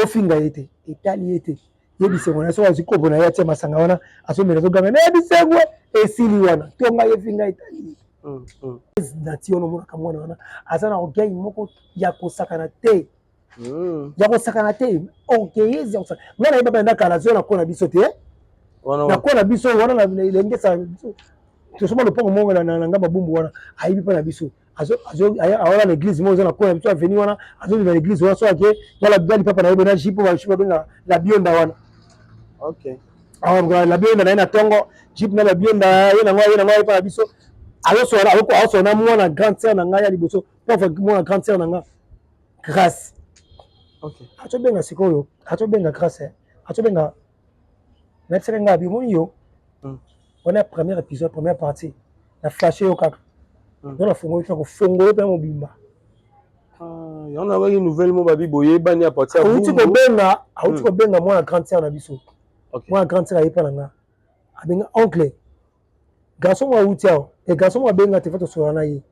ofinga ye te, etali ye te. Ye bisengo na ye, soki azwi kopo na ye atia masanga wana, azomela, azoganga na ye bisengo esili wana, tonga ye, finga, etali ye. Nati wana omonaka mwana wana aza na orgueil moko ya kosakana te, ya kosakana te, orgueilleuse ya kosakana. Ngai nayeba banda kala, azwa na ko na biso te, na ko na biso wana na elengesa biso, tosomba lopango moko na ngambo ya Bumbu wana, ayebi mpe na biso awana na église moko eza na ko na biso aveni wana, azobima na église wana, so ake wala bali papa na ye na jipo babenga la bionda wana. La bionda na ye na ntongo, jipe na la bionda ye nango, ye nango ayepa na biso, azosola na mwana grande sœur na ngai ya liboso, pauvre mwana grande sœur na ngai Grâce. Azobenga sikoyo, azobenga Grâce, azobenga, nayebisaka ngai abi omoni yo wana premier épisode, première partie na flashe yo kaka yo nafongoli tina kofongola mpe mobimba. Yango nabaki nouvelle mo babi boyebani à partir auti kobenga, auti kobenga mwana grande sœur na biso. Mwana grande sœur ayepa na nga, abenga oncle garçon mo awuti awa e garçon mo abenga te, fa tosola na ye.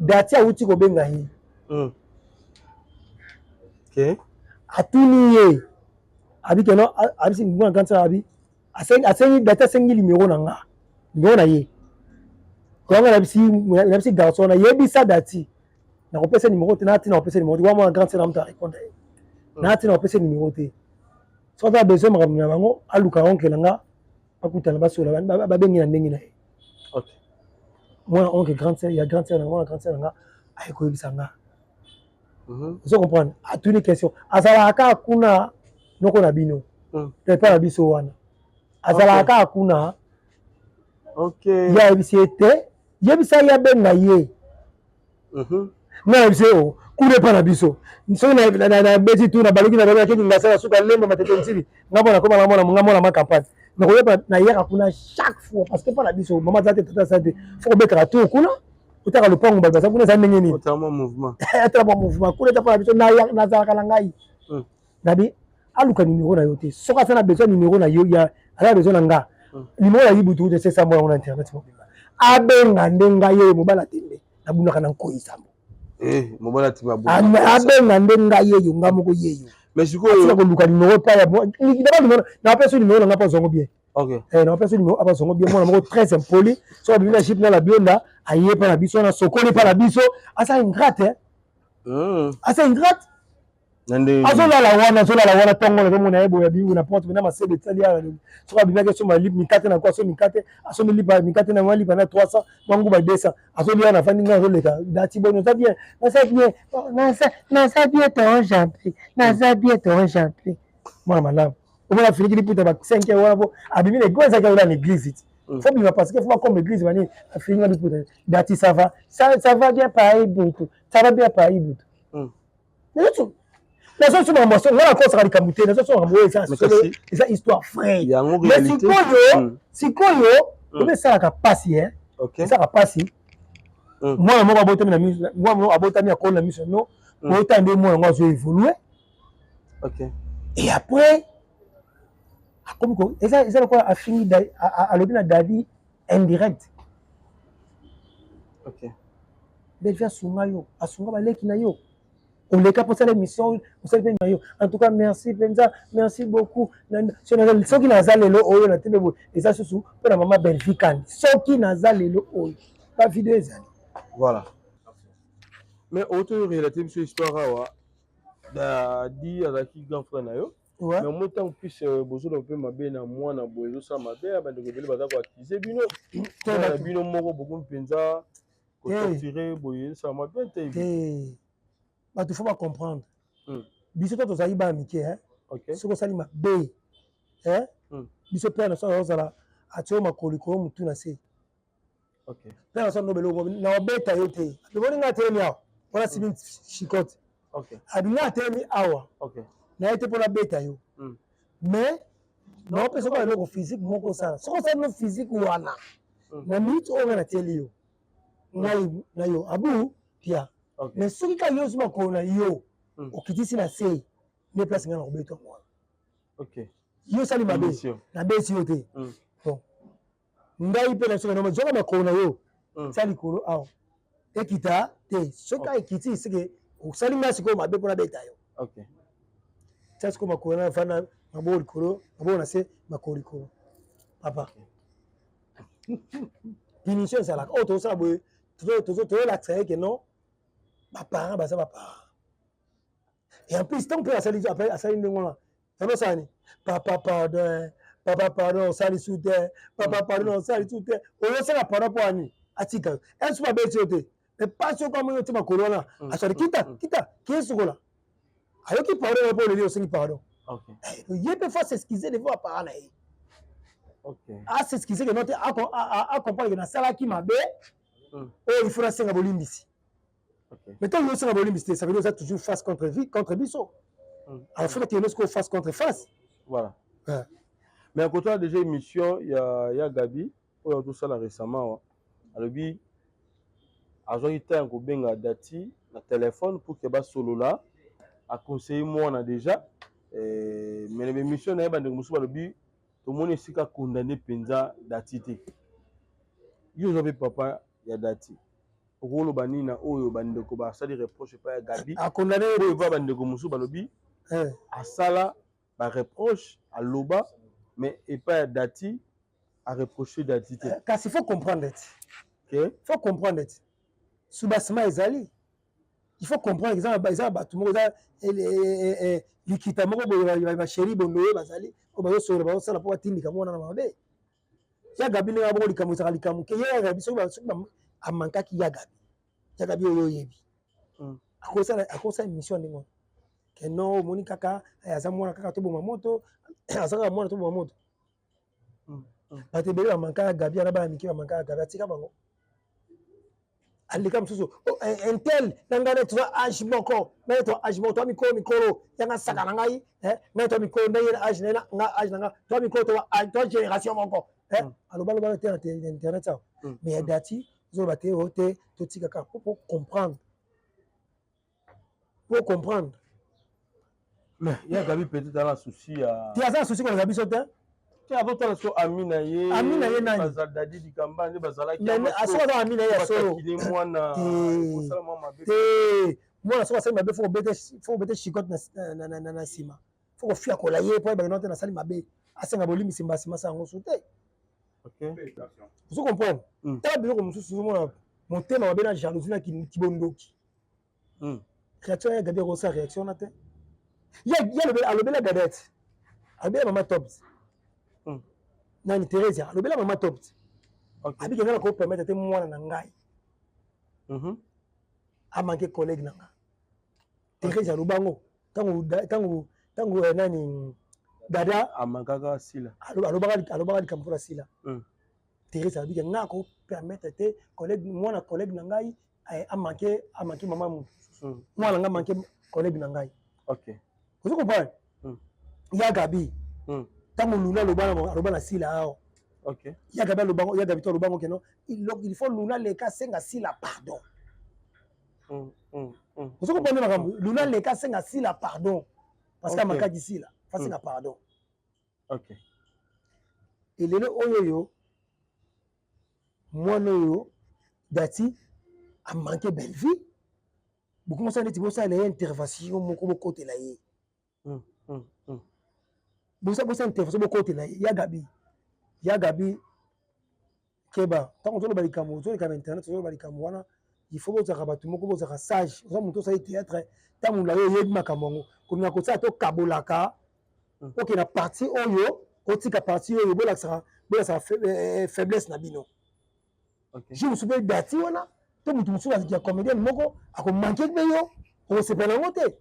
Dati awuti kobenga ye, atuni ye, abi keno abisi mwana grande sœur abi asengi Dati, asengi numéro na nga, numéro na ye. Yango nabisi garçon wana: yebisa Dati nakopesa numéro te, nati nakopesa numéro te. Wa mwana grande sœur na moto arépondre ye: nati nakopesa numéro te, soki aza besoin makambo na bango, aluka oncle na nga, bakutana, basola, babengi na ndenge na ye. Mwana oncle grande sœur ya grande sœur na mwana grande sœur na nga aye koyebisa nga. Ozo comprendre? Atuni question: azalaka kaka kuna noko na bino epa na biso wana, azalaka kaka kuna? Ye ayebisi ye te, yebisa ye abenga ye. Nga nayebisi ye o kuna epa na biso, soki nabeti tu nabaluki na balaki ngasala suka lemba matete nsili, nga mona koma na mona nga mona ma campagne, nakoyeba nayaka kuna chaque fois, parce que epa na biso mama aza te, tata aza te, faut kobetaka tour kuna, otaka lopango, bato baza kuna, eza ndenge nini, otala mwa mouvement. Atala mwa mouvement kuna, eza mpo na biso, nazalaka na ngai. Nabi aluka numéro na yo te, soki aza na besoin numéro na yo ya, aza na besoin na nga, numéro ya Yibutu te, sesa mwa yango na internet mobimba, abenga nde ngai oyo mobala tembe, nabunaka na nkoyi sambo. Mobala tembe. Abenga nde ngai yeyo, nga moko yeyo. Mais sikoyo koluka numéro pa ya d'abord napesa numéro na nga mpo azwango bien. Napesa numéro apa azwango bien. Mwana moko très impoli, soki abimi na jipe na la bionda, aye mpa na biso wana, sokoli mpa na biso, aza ingrate, aza ingrate. Azolala wana, azolala wana ntongo, nazomona ye boye, abimi na porte na masebe etali awa. Soki abimaki, asomba mikate na ko, asomi mikate, asomi lipa, mikate na mwa lipa na 300, mwa nguba 200, azolia na afandi. Ngai azoleka: Dati, boni, oza bien? Naza bien, naza bien ton Jean-Pierre, naza bien ton Jean-Pierre. Mwana malamu, omona afiniki liputa ba 5 heures wana po abimi na église, ezalaki aola na église ti faut bima, parce que faut bakoma église banini, afiniki na liputa. Dati, ça va, ça va bien pa Ibutu, ça va bien pa Ibutu. Nazo so makambo nga nakosaka likambo te, nazo so makambo oyo eza solo, eza histoire vraie. Mais sikoyo, sikoyo oyo esalaka pasi, esalaka pasi, mwana moko abotami na miso, mwana moko abotami, akoli na miso no ota nde mwana yango azo évolue et après akomi eza lokola afingi, alobi na Dadi indirect. Belvi asunga yo, asunga baleki na yo, oleka mpo osala émission, osali mpe na yo. En tout cas merci mpenza, merci beaucoup. Soki naza lelo oyo na tembe boye, eza susu mpo na mama Belvi Kani. Soki naza lelo oyo, bavideo ezali. Voilà, mais oto relate biso histoire awa, Dadi azalaki grand frère na yo. Mais moi, ntango plus bozoloba mpe mabe na mwana boye, ezosala mabe ya bandeko ebele baza koaccuser bino na bino moko, bokomi mpenza kotorturer boye, ezosala mabe te. Bato faut bacomprendre biso to tozali bana mike. Soki osali mabe, biso père na so azozala atie yo makolo likolo, motu na se. Père na so andobela na obeta yo te, omoni ngai atelemi awa wana, sibi chicote, abinga atelemi awa na ye te mpo nabeta yo, mais naopesa kaka eloko physique moko osala. Soki osali no physique wana na minute oyo ngai natieli yo, ngai na yo abu pia. Mais soki kaka yo ozwi makolo na yo. Okitisi na se nde place ngai nakobeta yango wana. Yo osali mabe, nabeti yo te. Bon, ngai mpe na soki na zwaka makolo na yo, tia likolo awa, ekita te. Soki ekiti, seke osali ngai sikoyo mabe mpo nabeta yo. Tia sikoyo makolo na fanda, maboko likolo, maboko na se, makolo likolo, papa. Punition ezalaka oyo tozosala boye, toyolakisa ye ke non, baparent baza baparent. Et en plus, ntango mpe asali asali ndenge wana, tano ni papa pardon, papa pardon, osali su te, papa pardon, osali su te. Oyosala pardon mpo ani atika yo esu babeti yo te. Mais pasi oko amoni otie makolo wana, asali kita kita kiesukola, ayoki pardon mpo oleli, osengi pardon. Ye mpe faut s'excuser devant baparent na ye, as'excuse ke non te, acomprendre ke nasalaki mabe oyo, il faut nasenga bolimbisi. Mais ntango osenga bolimbisi te, ça veut dire oza toujours face contre vie, contre biso. Alors faut bakende sikoyo face contre face. Voilà. Mais akotala déjà émission ya Gabi oyo tosala récemment wa, alobi azwaki temps ya kobenga Dati na téléphone pour ke basolola, aconseille mwana déjà. Mais na bémission na ye, bandeko mosusu balobi tomoni esika condamné mpenza Dati te. Yo oza mpe papa ya Dati, okoloba nini na oyo bandeko basali reproche epai ya Gabi? Acondamné? Oyo epai bandeko mosusu balobi asala bareproche, aloba, mais epai ya Dati areproche Dati te. Kasi faut comprendre te, faut comprendre te, soubassement ezali. Il faut comprendre eza bato moko, eza likita moko boye, bachéri bondo oyo bazali oyo bazosolola, bazosala mpo batindika mwana na mabe. Ya Gabi, ndenge bongo likambo ezalaka, likambo ke ye ya Gabi, soki amankaki ya Gabi, ya Gabi oyo oyebi, akosala émission ndenge wana ke non, omoni kaka aza mwana kaka, toboma moto, aza kaka mwana, toboma moto. Bato ebele bamanka ya Gabi ana, bana mike bamanka ya Gabi, atika bango, aleka mosusu intel na ngai na toza age moko, ngai to age moko, toa mikolo mikolo yanga saka na ngai, ngai toa mikolo ndenge na age na nga, age na nga, toa mikolo, toa génération moko. Aloba loba te na internet awa. Mais ya Dati, ozoloba te oyo te, totika kaka po comprendre, po comprendre. Mais ya Gabi peut-être aza na souci ya Te, aza na souci koleka biso te. Te, azotala so ami na ye. Ami na ye nani? Dadi Dikamba nde bazalaki. Soki aza ami na ye ya solo mwana osala mwa mabe. Te, mwana soki asali mabe, faut kobete chicote na nsima, faut kofiakola ye po ayebaka te nasali mabe, asenga bolimbisi mbasima, asa yango su te. Ozo comprendre? Tala biloko mosusu, ozomona motema mabe na jalousie na kibondoki. Réaction ya Gabi, akosala réaction wana te. Ye alobela Gadet, alobela mama Tops, nani, Theresia, alobela mama Tops, abiki nga na kopermettre te mwana na ngai amanke collègue na nga. Therese aloba yango ntango nani, Dada amankaka Sila. Alobaka likambo mpona Sila. Therese alobiki nga kopermettre te collègue, mwana collègue na ngai amanke mama mosusu, mwana nga amanke collègue na ngai. Ozo comprendre? Ya Gabi, ntango Luna aloba na Sila awa, ya Gabi alobango, ya Gabi to alobango keno il faut Luna leka asenga Sila pardon. Ozo comprendre makambo? Luna leka asenga Sila pardon parce que amakaki Sila, asenga pardon. Elelo oyo oyo mwana oyo Dati amanke Bellevie, bokomosala neti bosala ye intervention moko, bokotela ye, bosa intervention, bokotela ye. Ya Gabi, ya Gabi, keba ntango ozoloba likambo, ozoleka na internet, ozoloba likambo wana, il faut bozalaka bato moko, bozalaka sage. Oza moto osali théâtre, ntango molai, oyebi makambo yango. Kolinga kosala tokabolaka, oke na parti oyo, otika parti oyo, bolakisaka faiblesse na bino. Jour mosusu mpe Dati wana to motu mosusu ya comédienne moko akomanke mpe yo, okosepela yango te.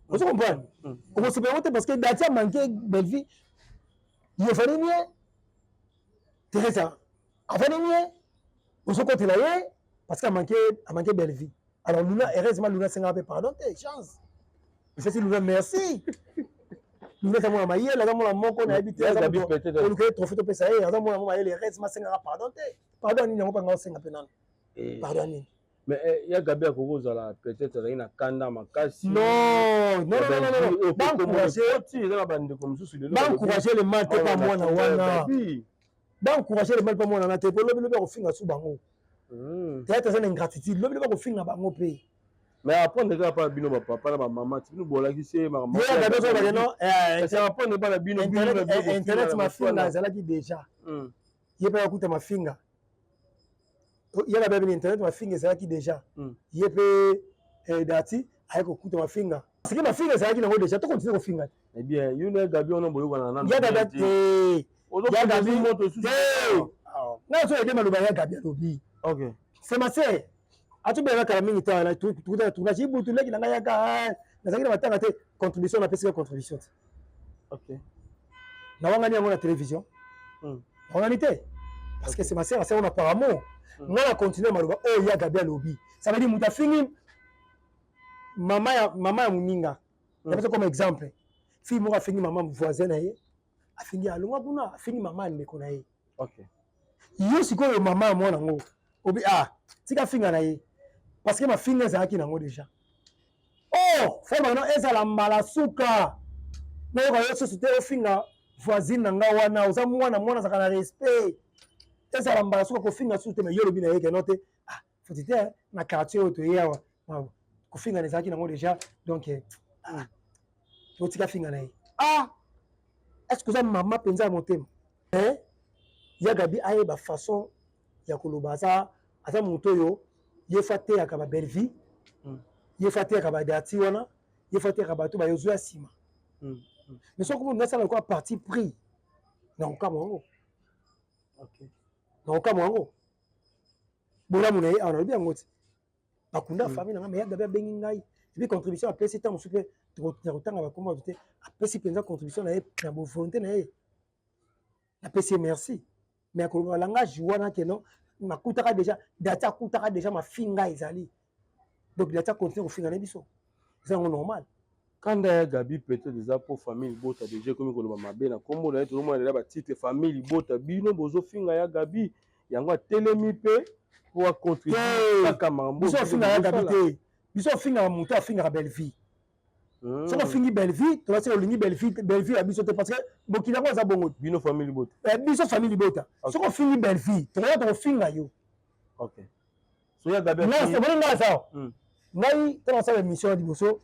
Ozo comprendre? Okosepela yango te parce que Dati amanke Bellevie, ye efandi nie, Teresa afandi nie, ozokotela ye parce que amanke Bellevie. Alors Luna, heureusement Luna asengaka mpe pardon te. Chance epesi Luna, merci Luna, aza mwana mayele, aza mwana moko nayebi te oluka ye trophée topesa ye, aza mwana mo mayele. Heureusement asengaka pardon te. Pardon ya nini yango mpe nga osenga mpe nano? Pardon ya nini? Mais eh, ya Gabi akoki kozala peut-être azalaki na kanda makasi. Non, non, non, non, non. Baencourage eza na bandeko mosusu lelo. Baencourage le mal te pa mwana wana. Baencourage le mal pa mwana wana te po lobi lobi akofinga su bango. Théâtre eza na ingratitude, lobi lobi akofinga bango mpe. Mais apprendre kaka pa bino bapapa na bamama ti bino bolakisi ye makambo. Ye Gabi azoloba non, kasi apprendre pa na bino internet mafinga ezalaki déjà. Ye mpe akuta mafinga. Ye na bebeli internet mafinga ezalaki déjà. Ye mpe eh, dati aye kokuta mafinga. Parce que mafinga ezalaki nango déjà, to continue kofinga te. Eh bien, yo na Gabi wana boyokana nanu. Ya Gabi te. Ya Gabi moto susu. Nga so ede maloba ya Gabi alobi. OK. C'est ma sœur. Atubela kala mingi ta na tukuta tournage ibutu leki na ngai yaka nazalaki na matanga te contribution napesi ka contribution te. OK. Nawangani yango na télévision. Nawangani te. Parce que c'est ma sœur, c'est on apparemment. Nga na continuer maloba oyo ya Gabi alobi. Ça veut dire mutu afingi mama ya mama ya moninga. Napesa comme exemple. Fille moko afingi mama voisin na ye. Afingi alongwa kuna, afingi mama ya ndeko na ye. OK. Yo sikoyo mama ya mwana ngo obi ah tika finga na ye parce que mafinga ezalaki nango déjà. Oh, faut bana ezala mbala suka. Nayoka yo susu te ofinga voisine na nga wana oza mwana mwana azalaka na respect. Ezala mbala suka kofinga susu te mais yo olobi na ye ke no te ah foti te na quartier oyo toye awa kofinga na ezalaki nango déjà donc ah totika finga na ye. Ah est-ce que oza mama mpenza ya motema? Eh ya Gabi ayeba façon ya koloba aza aza moto oyo ye fa ateyaka ba Bellevue, ye fa ateyaka ba Dati wana, ye fa ateyaka bato bayo ya nsima. Mais soki moto asala lokola parti pris na kokamwa yango. Na kokamwa yango. Bolamu na ye awa nalobi yango ti. Bakunda famille na ngai mais ya Gabi abengi ngai et puis contribution apesi ntango mosusu mpe ya kotanga bakombo bato te apesi mpenza contribution na ye na volonté na ye. Napesi ye merci. Mais akoloba langage wana ke non nakutaka déjà Dati akutaka déjà mafinga ezali. Donc Dati acontinue kofinga na biso. Eza yango normal. Kanda ya Gabi peut-être eza po famille libota déjà ekomi koloba mabe na kombo na ye tozomona deja ba titre famille libota bino bozofinga ya Gabi yango atelemi mpe po acontribue kaka makambo biso afingaka ya Gabi te. Biso afingaka moto afingaka Bellevue. Soki ofingi Bellevue, tolati olingi Bellevue, Bellevue ya biso te parce que mokili yango eza bongo. Bino famille libota. Biso famille libota. Soki ofingi Bellevue, tokoya tokofinga yo. OK. So ya Gabi. Non, c'est bon nga ça. Ngai tala sala émission ya liboso.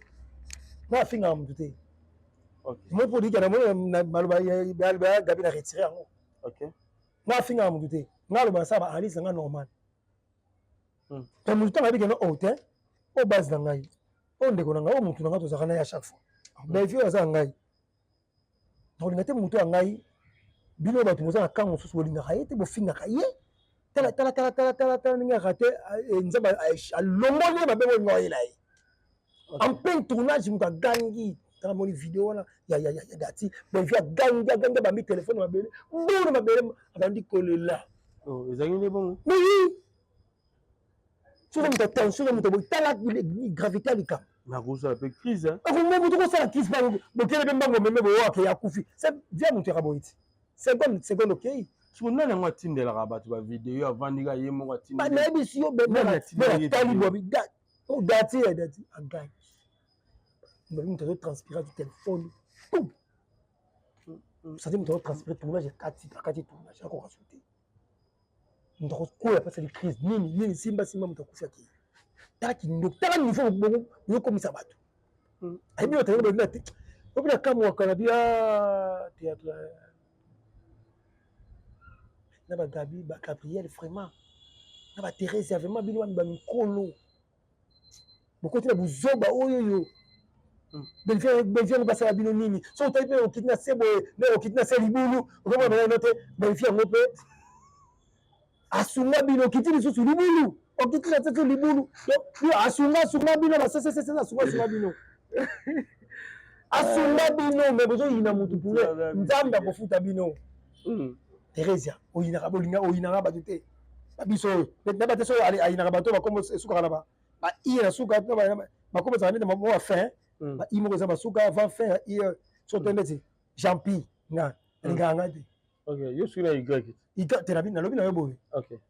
Na afingaka moto te. OK. Moi pour dire que na moni maloba ya Gabi na retirer yango. OK. Na afingaka moto te. Nga loba sala ba analyse nga normal. Mais moto ntango ayebi ke no oh te, o base na ngai. Oyo ndeko na ngai, oyo motu na ngai tozalaka na ye à chaque fois. Bellevue oyo aza ya ngai. Nakolinga te motu ya ngai, bino bato boza na camp mosusu bolingaka ye te, bofingaka ye. Tala tala tala tala tala tala ndenge rate Nzambe alongoli ye mabe bolinga oyela ye. En plein tournage moto agangi. Tala moni video wana ya ya ya Dati, Bellevue agangi agangi abambi téléphone mabele. Mbona mabele abandi kolela. Oh, ezalaki nde bongo. Mais soki moto attention na moto boye tala gravité ya likambo. Nakozala mpe crise. Moto kosala crise bokele mpe mbango meme boye akei akufi. Via moto yaka boye ti. Seconde seconde okei. Siko nani yango atindelaka bato ba video avandi ka ye moko atindeli. Nayebisi yo tali bobi dati ya dati agangi. Moto azotranspira du téléphone. Sadi moto azotranspire tournage akati akati tournage akoka so te. Moto akokwea apesaki crise nini nini simba simba moto akufi akei. Tala kindoki tala niveau bozokomisa bato. Ayebi bato yango bayebi te. Obi na kamwaka na bia théâtre na ba Gabi ba Gabriel vraiment na ba Thérèse vraiment bino ba mikolo bokoti na buzoba oyo yo Bellevue yango basala bino nini soki otali mpe okiti na se boye nde okiti na se libulu okomona na te Bellevue yango mpe asunga bino okiti lisusu libulu okiti na se libulu asunga asunga bino basesesese asunga asunga bino asunga bino me bozoyina motu pure Nzambe akofuta bino. Theresia oyinaka bolinga oyinaka bato te babiso oyo na bato so ayinaka bato bakombo esukaka na ba i na suka bakombo ezalaka neti moko ya fin ba i moko eza basuka avant fin ya i so te neti Jean Pi nga alingaka nga te. Yo soki na Y. Y te nalobi na yo boye.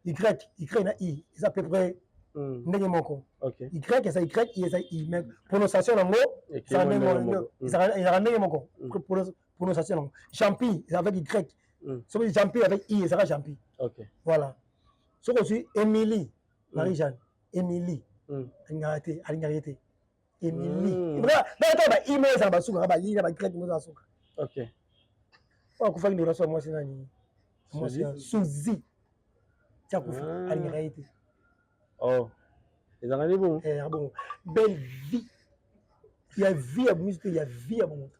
Y Y na I eza à peu près. Ndenge moko. Y eza Y, I eza I, mais prononciation nango ezalaka ndenge moko. Prononciation nango. Jampi eza avec Y. Soki Jampi avec I ezalaka Jampi. Voilà. Soki ozwi Émilie, Marie-Jeanne, Émilie, alingaka te, alingaka ye te. Émilie. Ntango ba I moko ezala basuka, ba I na ba Y moko ezala suka. Oyo akufaki ndeko na so ya mwasi nani? Mwasi ya Suzy. Ti akufi, alingaka ye te. Oh. Ezalaka nde bongo? Eh, bongo. Belle vie. Ya vie ya bomisi te, ya vie ya bomoto.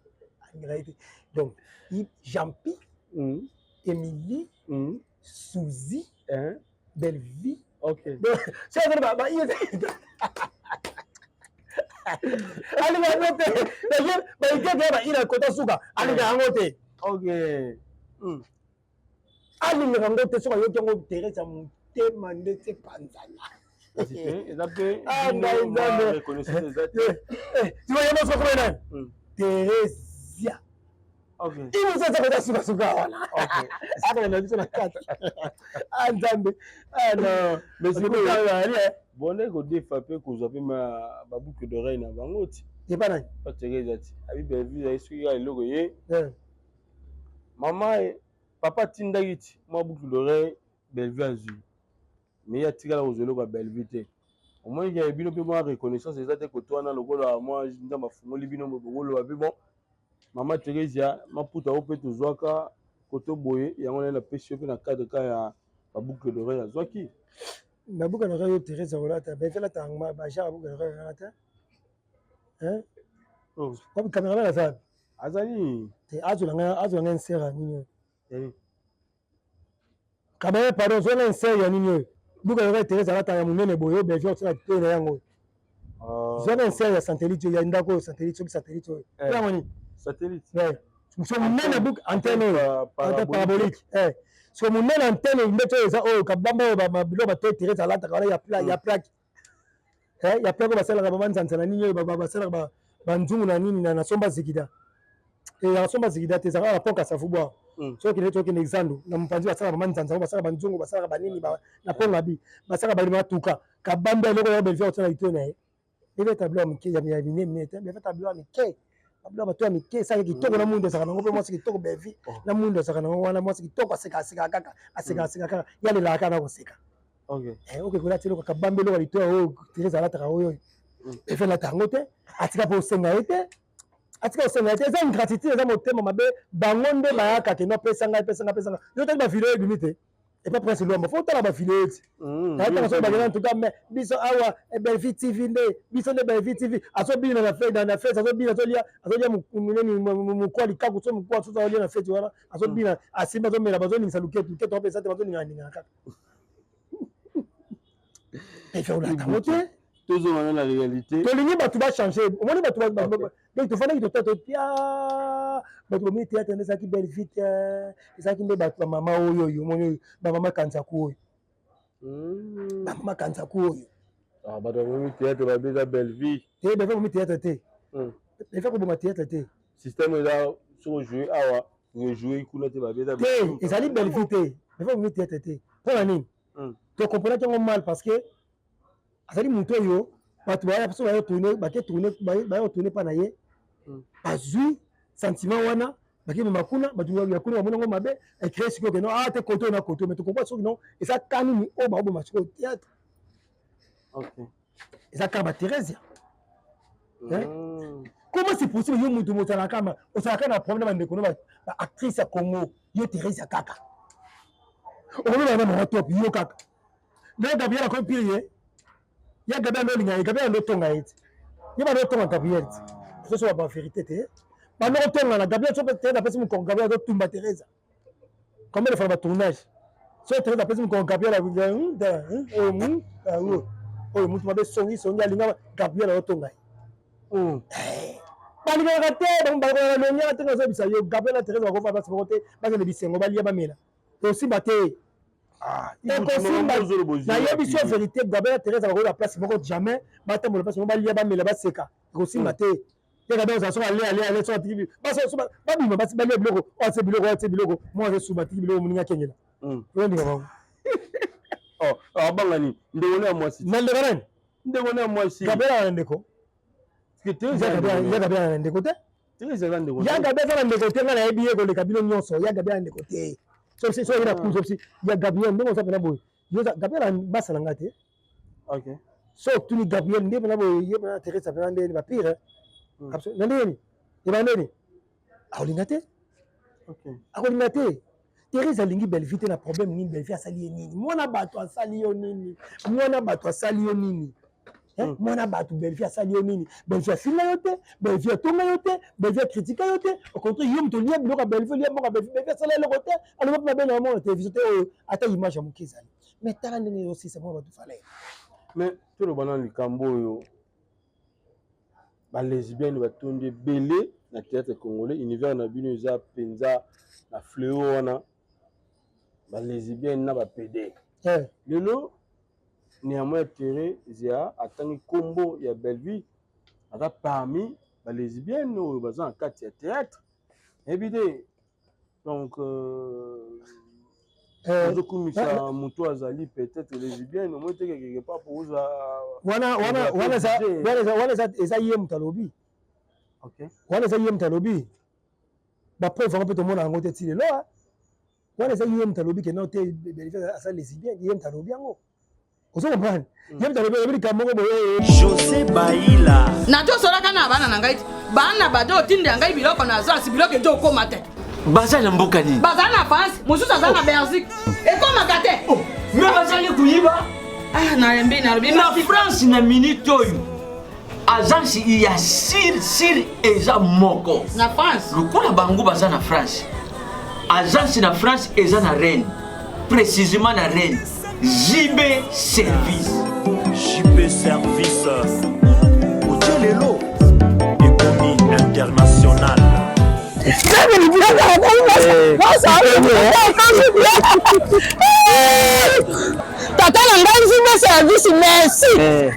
Alingaka ye te. Donc, Jean-Pi, Émilie, Suzy, Belle vie. Ok. Donc, c'est ba ba I alingaka yango te. Ba Y ba I na kota suka, alingaka yango te. Alingaka yango te. Soki ayoki yango, Therese ya motema nde te panzana. Eza mpe Ah, ngai Nzambe. Reconnaissance eza te. Sikoyo soko nani? Theresia. Ino sasa kota sukasuka wana. Akala na biso na kati. Ah Nzambe. Ah non. Mais sikoyo bonde kodefa mpe kozwa mpe baboucle d'oreille na bango ti. Epa nani? Pa Therese ati abi Bellevue ezali soki kaka eloko ye mama ye papa atindaki ti mwa boucle d'oreille, Bellevue azwi, mais ye atikala kozwa eloko ya Bellevue te. Omoni ke bino mpe mwa reconnaissance eza te koto wana. Lokola mwa Nzambe afungoli bino, bokoloba mpe bon, mama Theresia, maputa oyo mpe tozwaka koto boye, yango naye napesi yo mpe na cadre ka ya baboucle d'oreille azwaki. Baboucle d'oreille oyo Therese akolata, Bellevue alata yango, bagenre ya boucle d'oreille wana te. Hein? Oh. Wapi cameraman? Aza? Azali. Te, azwela ngai, azwela ngai insert ya nini oyo. Cameraman, pardon, zwela insert ya nini oyo. Boucle d'oreille Therese alata ya monene boye oyo Bellevue osala te na yango oyo. Zwela insert ya satellite oyo ya ndako oyo, satellite, soki satellite oyo. Yango nini? Satellite. So monene boucle antenne oyo, antenne parabolique. So monene antenne ndeti oyo eza oyo kabamba oyo, biloko bato Therese alataka wana ya plaque, ya plaque oyo basalaka bamanzanza na nini oyo basalaka banzungu na nini na somba zikida, ya somba zikida te, ezalaka na pont Kasavubu. Soki okende, tokende zando na mopanzi, basalaka bamanzanza oyo, basalaka banzungu, basalaka banini na pont Ngabi, basalaka balima batuka kabambe. Eloko ya Bellevue otala lito na ye, ebeta biloko ya mike, ya minene minene te. Beta biloko ya mike, biloko bato ya mike esalaka kitoko na mundu. Azalaka nango mpe mwasi kitoko Bellevue na mundu, azalaka nango wana mwasi kitoko, aseka aseka kaka, aseka aseka kaka, ye alelaka kaka na koseka. Oke kolata eloko kabambe, eloko ya litoya oyo Therese alataka oyo, efe alata yango te. Atika mpe osenga ye te, atika kosenga ye te. Eza ingratitude, eza motema mabe. Bango nde bayaka kende opesa ngai, pesa ngai, pesa ngai. Yo tali bavideo ebimi te epa Prince Lwamba, fo otala bavideo ti nayetaka soki bakenda. En tout cas, mais biso awa Bellevue TV nde biso nde Bellevue TV. Azobina na fête, na fête azobina, azolia, azolia nini, mokwa likaku so mokwa soso, azolia na fête wana, azobina, asimbi, azomela, bazoningisa luketu, luketu apesa te, bazoningana ningana kaka. Efe olata yango te. Tozongana na réalité. Tolingi bato bachange. Omoni bato, donc tofandaki, tota totia bato bamoni théâtre nde ezalaki belle vite, ezalaki nde bato bamama oyo oyo omoni oyo, bamama kanzaku oyo, bamama kanzaku oyo. Bato bamomi théâtre babe eza belle vie. Te, beve bomi théâtre te, beve koboma théâtre te. Système eza soki ojoue awa, ojoue kuna te, babe eza. Te, ezali belle vie te, beve bomi théâtre te. Mpo na nini? Tokomprenaki yango mal parce que azali motu oyo bato baya so baya tourne, bake tourne, baya kotourne mpa na ye, bazwi sentiment wana, bakemema kuna. Bato ya kuna bamoni yango mabe, ecrée sikoyo keno ah te, koto na koto. Mais tokompa soki non, eza ka nini oyo baoboma sikoyo théâtre? Eza kaka batheresia. Comment c'est possible? Yo motu ozalaka ma ozalaka na problème na bandeko no baactrice ya Congo, yo Theresia kaka okomona na mama top, yo kaka na Gabriel akomi pire. Ye ya Gabriel ndo olinga ye, Gabriel ndo otonga ye ti, ye bando otonga Gabriel ti, ezosoba ba vérité te, bando kotonga na Gabriel. So Therese apesi mokongo, Gabriel azotumba Therese. Combien de fois na batournage, so Therese apesi mokongo, Gabriel oyo oyo mutu mabe, songi songi, alinga Gabriel azotonga ye. Balingaka te, balingaka longaka te. Nazobisa yo, Gabriel na Therese bakofa place moko te, bakende bisengo, balia, bamela, tosimba te, ekosimba. Nayebi so vérité, Gabriel na Therese bakoyoka place moko jamais, batambola place moko, balia, bamela, baseka, ekosimba te. Ye Gabriel ozala soki ale ale ale, so atiki babima, balia biloko oyo, atie biloko oyo, atie biloko moko, azosuba, atiki biloko, moninga akengela, oyondika bango. Oh, abanga nini? Ndeko na ya mwasi. Na ndeko nani? Ndeko na ya mwasi. Gabriel na ndeko. Ya Gabriel na ndeko te. Ya Gabriel aza na ndeko te, ngai nayebi ye koleka bino nyonso. Ya Gabriel na ndeko te. Soki soki na kuzo soki ya Gabriel ndenge oza pena boye. Yo Gabriel basa na ngai te. Okay. So otuni Gabriel nde pena boye ye pena Teresa pena nde ba pire. Hmm. Na ndenge nini? Eba ndenge nini? Akolinga te. Okay. Akolinga te. Therese alingi Bellevue te na problème nini? Bellevue asali ye nini? Mwana bato asali yo nini? Mwana bato asali yo nini? Eh, hmm. Mwana bato Bellevue asali yo nini? Bellevue afinga yo te, Bellevue atonga yo te, Bellevue akritika yo te. Au contraire, yo moto olia biloko ya Bellevue, olia mboka Bellevue, Bellevue asala eloko te, aloba mpe mabe na yo mona télévision te oyo ata image ya moke ezali. Mais tala ndenge ezosisa mwana bato valeur. Mais toloba na likambo oyo ba lesbiennes batondi ebele na théâtre congolais univers na bino eza mpenza na fléau wana ba lesbiennes na ba pede eh. Lelo néanmoins Theresia atangi nkombo ya Bellevue aza parmi ba lesbiennes oyo baza na kati ya théâtre nayebi te. Donc euh, eh, ozokumisa moto azali peut-être lesbienne omoi te quelque part po ozwa wana wana wana eza wana eza ye moto alobi wana eza ye moto alobi bapreuve yango mpe tomona yango te ti lelo wana eza ye moto alobi ke non te aza lesbienne ye moto alobi yango. Ozo comprendre? Ye moto alobi alobi likambo moko boye. Jose Baila. Nazosolaka na bana na ngai te. Bana bato otindela ngai biloko na azasi biloko ezo okoma te. Baza na mboka nini? Baza na France, mosusu aza na Belgique. Ekomaka te. Oh, mais bazali koyiba. Ah, nalembi nalobi. Na France na minute oyo agence ya sir sir eza moko. Na France. Lokola bango baza na France. Agence na France eza na Rennes. Précisément na Rennes. JB Service. JB Service. Otie lelo ekomi international. Tata na ngai JB Service, merci.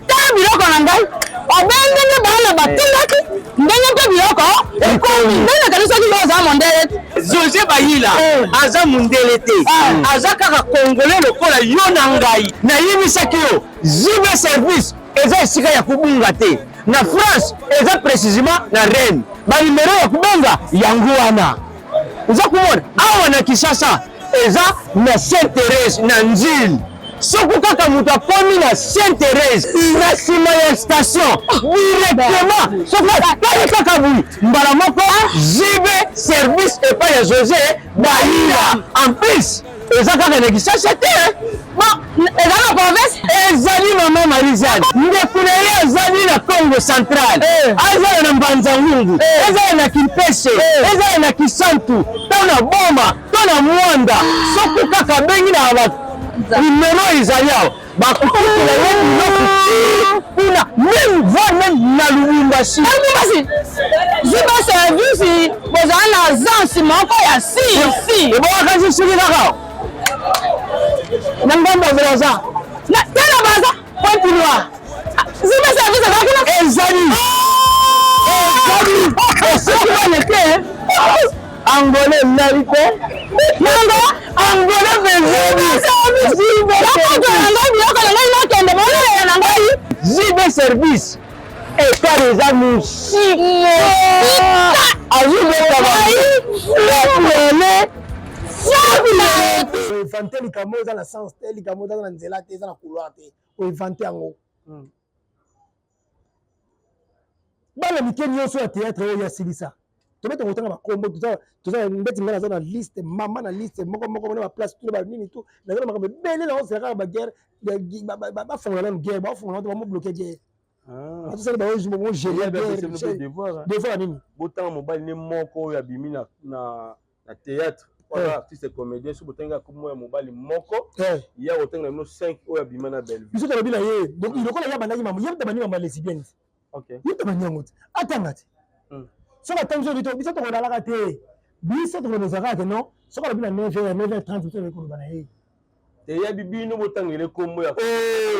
Tala biloko na ngai obe ndenge bana batindaki ndenge mpe biloko ekomi nde nakanisaki yo oza mondele te. Jose Bayila eh. Aza mundele te eh. Aza kaka congolais lokola yo na ngai. Nayebisaki yo JB Service eza esika ya kobunga te na France, eza précisément na Rennes. Banimero ya kobenga yango wana oza komona awa na Kinshasa eza na Sainte Therese na Nzili. Soki kaka moto akomi na Sainte Therese na nsima ya station directement, soki atali kaka boye mbala moko JB Service epai ya Jose Bayila. En plus eza kaka na Kinshasa te, bon eza na province ezali mama Marie-Jeanne ndeko na ye azali na Congo central, eh. azala na Mbanza Ngungu, eh. ezala na Kimpese, eh. ezala na Kisantu to na Boma to na Mwanda, soki kaka abengi na ba numero ezali awa bakokotela ye biloko ti kuna meme voire meme na Lubumbashi. Lubumbashi ziba service bozala na agence moko ya si si ebongaka soki kaka na ngambo ya Brazza na tala Brazza Pointe Noire ziba service ezalaki na ezali ezali soki bana te Angolais nali te nanga Angolais biloko na ngai nakende bolelela na ngai JB Service ekar eza mosika azobeta bango Oinvente likambo eza na sens te, likambo eza na nzela te, eza na couloir te, oinvente yango. Bana mike nyonso ya théâtre oyo ya silisa tobeta kotanga bakombo toza ndeti ngai naza na liste mama na liste moko moko na baplace tuna banini tu naza na makambo ebele na ozela kaka baguerre bafongola nanu guerre bafongola te bamobloke guerre batosali baogere devoir nini botanga mobali ne moko oyo abimi na théâtre oyo artiste comédien soki botangi kombo ya mobali moko ya kotanga na bino 5 oyo abima na Bellevue biso tolobi na ye donc lokola ye abandaki mama ye mutu abandi mama lesbienne okay. Ye mutu abandi yango te atanga te soki atangi soki biso tokolalaka te biso tokolobezaka ke non soki alobi na 9 h 9 h 30 biso tokoki koloba na ye eyabi bino botangele kombo ya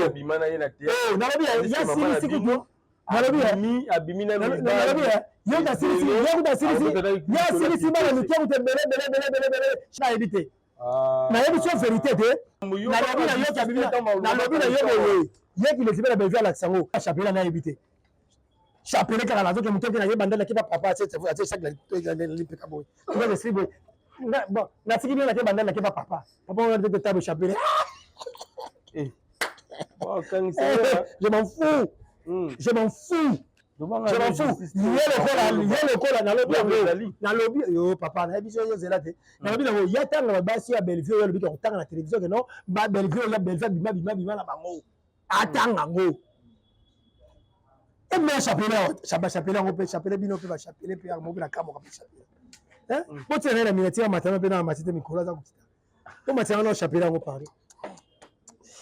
abima na ye na théâtre nalobi ya silisi kutu nalobi abimi na nalobi ye kutu asilisi ye kutu asilisi ye asilisi bana mike kutu ebele ebele ebele ebele ebele nayebi te. Ah. Nayebi so vérité te. Nalobi na yo ki nalobi na yo boye. Ye ki lesbienne na Bellevue alakisa yango. Chapelet nayebi te. Chapelet kaka nazoke moto na ye bandala ki ba papa atie atie chaque na lipeka boye. Nga esprit boye. Bon, natiki bino nake bandala ki ba papa. Papa wana te tabo chapelet. Eh. Je m'en fous. Je m'en fous. Je m'en fous. Ye lokola ye lokola nalobi yango. Nalobi yo papa nayebi so yo zela te. Nalobi nango ya tanga basi ya Bellevue oyo alobi kotanga na télévision que non ba Bellevue ya Bellevue bima bima bima na bango. Atanga yango. Et mais chapelet chapa chapelet yango pe chapelet bino pe ba chapelet pe yango na kamwa pe chapelet. Hein? Botia na miniature matano pe na matite mikolo aza kokita. Po matite na chapelet yango pardon.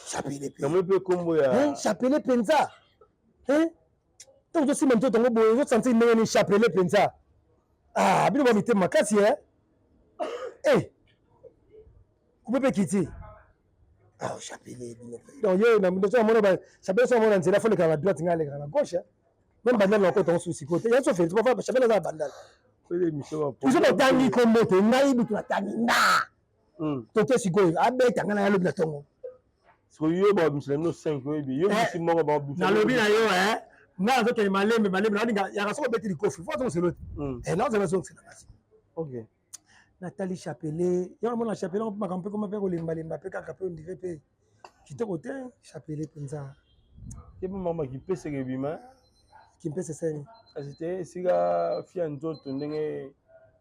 Chapelet pe. Namoni pe kombo ya chapelet penza. Hein? Ntango tosimba nzoto yango boye ozosentir ndenge nini chapelet mpenza ah bino ba mitema makasi e eh kupe mpe kiti ah chapelet bino donc ye namona ba chapelet so namona nzela fo lekaka na droite ngai alekaka na gauche meme bandal na kota ngo sikoyo te ya so felix chapelet aza na bandal biso totangi kombo te ngai butu natangi nga toke sikoyo abeta ngai na yalobi na tongo sikoyo yo babimisa bino 5 oyebi yo bisi moko babimisa nalobi na yo eh ngai nazokende malembe malembe nalinga yaka soki obeti likofi fo azongiselo te nazozala azongisela kasi ok natali chapelet yango namona chapelet yango mpe makambo mpe koma mpe kolembalemba mpe kaka mpe ondire mpe kitoko te chapelet mpenza te mpe mama kimpeseke ebima kimpese esali kasi te esika fia nzoto ndenge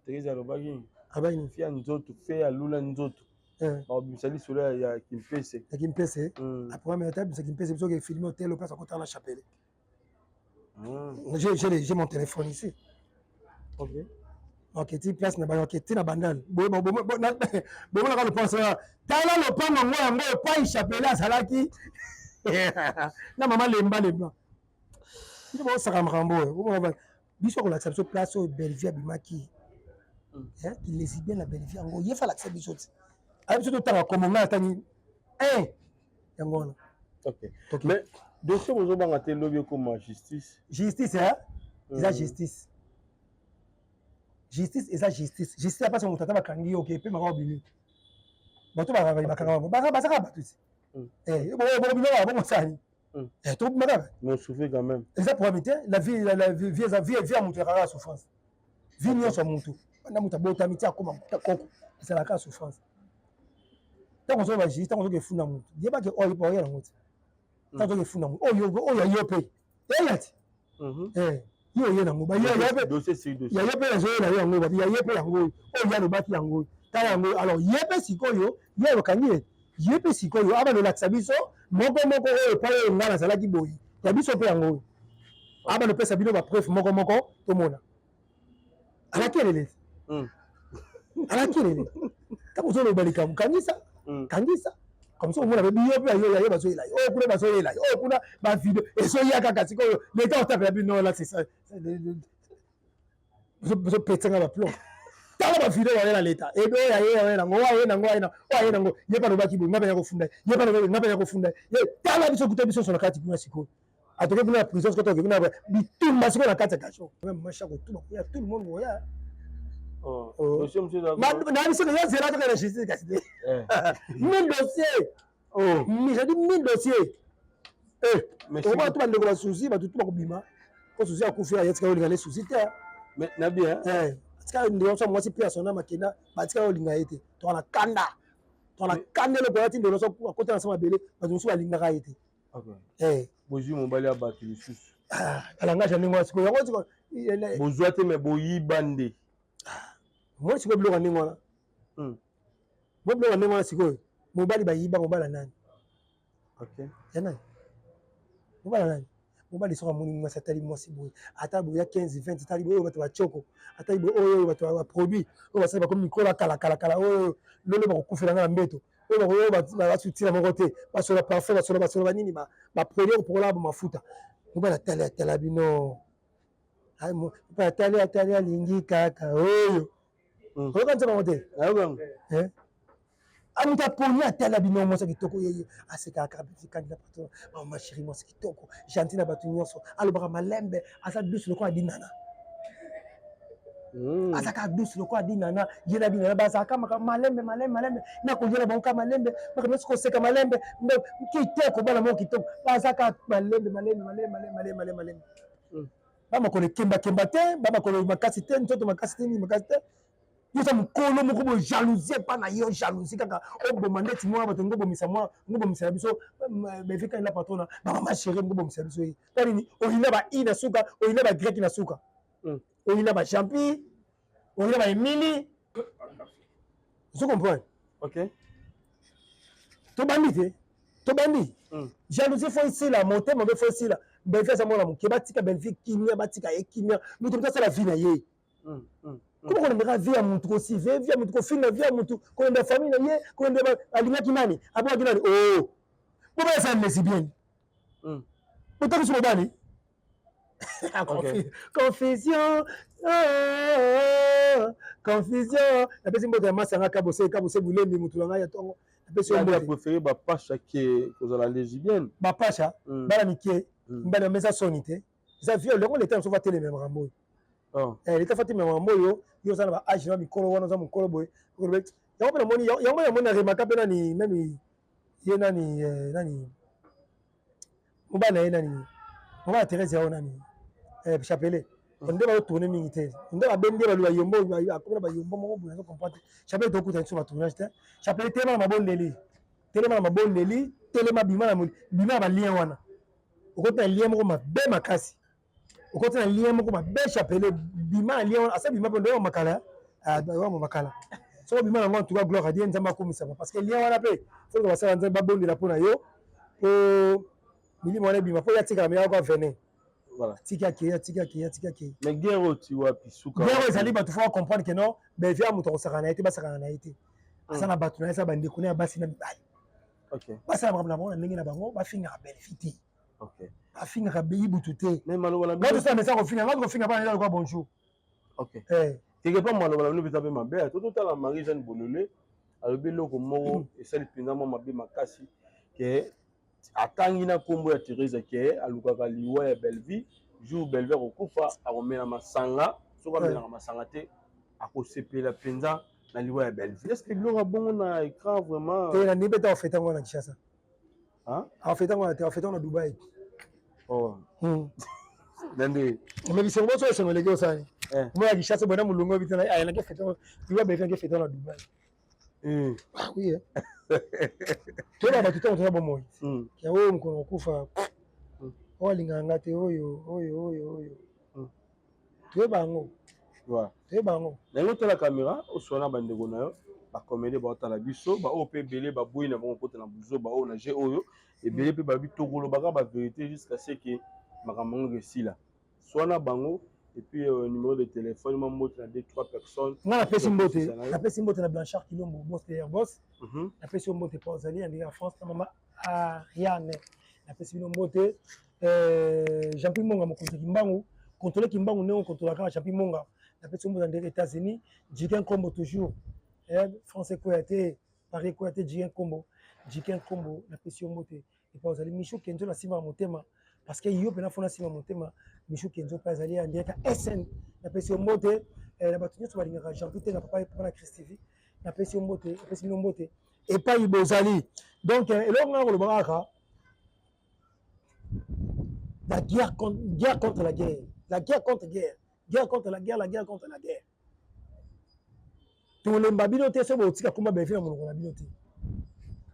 Therese alobaki abani fia nzoto fe alula nzoto bakobimisa lisolo ya kimpese ya kimpese aprograme ata bimisa kimpese biso ke filme hotel place akotala na chapelet. J'ai mon téléphone ici. Ok. Baketi place na baketi na bandal bomonaka lopango wana tala lopango yango yango epai chapelet azalaki na mama lemba lemba bino bosaka makambo oyo biso akolakisa biso place oyo Bellevue abimaki kilesibien na Bellevue yango ye fa alakisa biso ti aye biso totanga kombo ngai atangi un yango wana. Ok, mais dossier bozobanga te lobi ekoma justice? Justice eza justice, justice eza justice. Justice apasi moto ata bakangi yo oke mpe maka obimi bato bakanga bazaka bato ti bokobima bokosani. Tobima kaka. Mais on souffre quand même. Eza problème te, la vie la vie eza vie vie ya moto yakaka souffrance. Vie nyonso ya moto banda moto abotami ti akoma koko ezalaka souffrance. Ntango ozoba justice, ntango ozoki efunda moto, yebake oyo oya yango te. Ntango ozoki efunda moto oyo oyo yo mpe eya ti yo oye nango ya ye mpe azoyela yo yango ya ye mpe yango oyo oyo ye alobaki yango oyo tala yango. Alors ye mpe sikoyo ye alokangi ye ye mpe sikoyo abanolakisa biso moko moko oyo epai oyo ngai nazalaki boye ya biso mpe yango oyo abanopesa bino bapreuve moko moko tomona alaki elele alaki elele. Ntango ozoloba likambo kangisa kangisa comme ça omona bebi yo mpe yo ya yo bazoyela yo oyo kuna bazoyela yo oyo kuna bavideo ezoya kaka sikoyo leta otapela bino la c'est ça bozopetanga baplomb. Tala bavideo bayela leta ebe oyo aye oye nango oyo aye nango aye nango oyo aye nango ye mpe alobaki boye nga mpe ya kofunda ye mpe alobaki nga mpe ya kofunda ye. Tala biso kuta biso nyonso na kati kuna sikoyo atoke kuna ya prison sikoyo toke kuna bitumba sikoyo na kati ya cachot mama shako tout bakoya tout le monde koya nayebi soki yo zela kaka na justice kasi te 1000 dossier, j'ai dit 1000 dossier. Okomona to bandeko basusi bato tu bakobima po susi akufi aye tika olinga ne susi te. Na bien. Atika ndeko so mwasi mpe asona makenda batika olinga ye te. Toka na kanda, toka na kanda eloko ya ti ndeko so akota na sa mabele bato mosusu balingaka ye te. Bozwi mobali ya bato lisusu. Alangage ya ndenge wana sikoyo yango sikoyo bozwa te me boyiba nde. Moi sikoyo biloko ya ndenge wana mo biloko ya ndenge wana sikoyo mobali bayiba mobali ya nani ya nani mobali ya nani mobali soki amoni mwasi atali mwasi boye ata boye ya 15 20 atali boye oyo bato bacoko atali boye oyo bato baproduit oyo basali bakomi mikolo kala kala kala oyo lolo bakokufela nga na mbeto oyo bakoyo basutina moko te basola parfum basola basola banini baproduit kopokola bo mafuta mobali atali atala bino mobali atali atali alingi kaka oyo oyoka nzembo yango te amutu aponi atala bino mwasi kitoko yeyo asekaka kaka patron mama chérie mwasi kitoko gentil na bato nyonso alobaka malembe aza douce lokola dinana. Azalaka douce lokola dinana. Ye na dinana bazalaka malembe malembe malembe, na kolia na bango kaka malembe, makambo nyonso koseka malembe, kitoko, bana moko kitoko, bazalaka malembe malembe malembe malembe malembe malembe malembe. Bamakolo ekembakemba te, bamakolo makasi te, nzoto makasi te, nini makasi te. Yo oza mokolo moko boye, jalousie epa na yo, jalousie kaka oboma ndeti mwana bato, ngo obomisa mwana, ngo obomisa na biso beveka la patrona, bamama chérie, ngo obomisa biso ye mpo nini? Oyina ba i na suka, oyina ba grec na suka, oyina ba champi, oyina ba emili, ozo comprendre? Ok. Tobandi te, tobandi. Jalousie fo esila, motema mpe fo esila. Bellevue aza mwana moke, batika Bellevue kimia, batika ye kimia. Moto moto asala vie na ye. Koma kolembaka vie ya mutu, kosive vie ya mutu, kofinga vie ya mutu, kolemba famille na ye, kolemba alingaki nani, abwaki nani. Oh, mobali asala lesbienne, otangisi mobali. Confusion, oh, confusion. Napesi mbote ya masanga Kabose, Kabose Bulembi, mutu na ngai ya ntongo. Napesi yo mbote. Préféré bapasha ke kozala lesbienne. Bapasha bana mike, mibali bamesa soni te, eza viol yango. Leta mosusu atelemela makambo oyo. Leta fa atelemela makambo oyo. Yo oza na ba age na mikolo wana, oza mokolo boye, yango mpe namoni, yango mpe namoni na remaka mpe nani nani ye nani nani mobali na ye, nani mobali ya Therese yao, nani, Chapelet. Nde bazotourne mingi te, nde babendi ye balu bayombo, akomi na bayombo moko boye, nazo comprendre te. Chapelet, tokuta biso batournage te. Chapelet, telema na mabondeli, telema na mabondeli, telema, bima na bima na balien wana. Okoti na lien moko mabe makasi, okoti na lien moko mabe. Chapelet, bima na lien wana, asa bima mpe nde makala wa makala. Soki obima nango, en tout cas gloire à Dieu, Nzambe akumisama, parce que lien wana mpe soki basala, Nzambe babondela mpo na yo, po milimo wana ebima, mpo ya tikala meyaka venin. Atiki akei, atiki akei, atiki akei. Mais guerre oyo ti wapi suka? Guerre oyo ezali, bato fo comprendre que non, Bellevue ya moto akosakana na ye te, basakana na ye te. Aza na bato na ye, aza bandeko na ya basi na mibali. Basala makambo na bango na ndenge na bango, bafingaka Bellevue te, bafingaka Ibutu te. Nga tosala mesa kofinga, nga kofinga bana eza lokola bonjour. Ok, quelque part maloba na bino mpenza mpe mabe. To totala Marie Jeanne Bolole, alobi eloko moko esali mpenza mwa mabe makasi, ke atangi na nkombo ya Therese, ke alukaka liwa ya Bellevue. Jour Bellevue akokufa, akomela masanga. Soki amelaka masanga te, akosepela mpenza na liwa ya Bellevue. Est ce que biloko ya bongo na écran vraiment? Te, na ndimi mpe te. Afeta yango na Kinshasa, afeta yango te, afeta yango na Dubai. Oh. Na nde mais bisengo boso, esengo eleki osali omona Kinshasa boye na molongo bitana, ayanaki feta liwa Bellevue, anaki feta na Dubai. Ah oui, toyeba bato ntango toza bomoi ya oyo mokolo kokufa, oyo alingaka nga te, oyo oyo oyo oyo, toyeba yango, toyeba yango. Ndenge otala caméra, oswana bandeko na yo bacomédie, baotala biso, baoyo mpe ebele baboyi na bango kota na buzoba oyo na jeu oyo. Ebele mpe babi tokolobaka bavérité jusqu'à ce que makambo yango esila. Swana bango et puis numéro de téléphone, ma mbote na deux trois personnes. Nga napesi mbote, napesi mbote na Blanchard Kilombo, boss de Airbus. Napesi yo mbote mpo ozali na ndenge ya France, na mama Ariane, napesi bino mbote. Jean-Pierre Monga, mokonzi Kimbangu, contrôle Kimbangu ndenge okontrolaka kaka. Jean-Pierre Monga, napesi yo mbote na ndenge États-Unis. Jiken Kombo toujours, France ekweya te, Paris ekweya te. Jiken Kombo, Jiken Kombo, napesi yo mbote epa ozali. Michou Kenzo, na nsima ya motema, parce que yo mpena fo na nsima ya motema. Michou Kenzo mpe azali ya direct ya SN, napesi yo mbote. Na bato nyonso balingaka Jean-Pierre Tenga, papa, papa na Christ TV, napesi yo mbote, napesi bino mbote epai bozali. Donc eloko nga koloba kaka, la guerre contre, guerre contre la guerre, la guerre contre guerre, guerre contre la guerre, la guerre contre la guerre. Tolemba bino te soki botika komba Bellevue na monoko na bino te.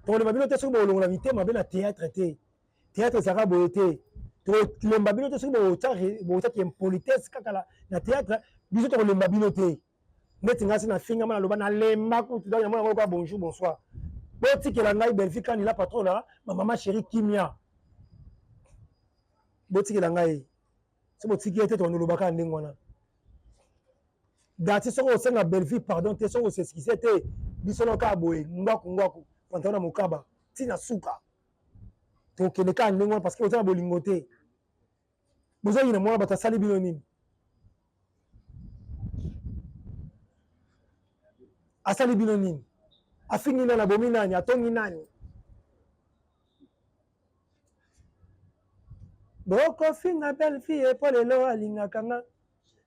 Tolemba bino te soki bolongola mitema mabe na théâtre te. Théâtre ezalaka boye te. Tolemba bino te soki botiaki impolitesse kaka na théâtre. Biso tokolemba bino te. Neti ngai si nafingama, naloba, nalemba kutu. Donc namona yango lokola bonjour bonsoir. Botikela ngai Bellevue Kandi la patrona, ma mama chérie, kimia. Botikela ngai. Soki botiki ye te, tokolobaka ndenge wana. Dati, soki osenga Bellevue pardon te, soki os'excuse te, biso no kaka boye, ngwaku ngwaku, pantalon na mokaba ntina suka, tokende kaka ndenge wana, parce que oza na bolingo te. Bozoyina mwana bato, asali bino nini? Asali bino nini? Afingi nani? Abomi nani? Atongi nani? Bokofinga Bellevue po lelo alingaka nga.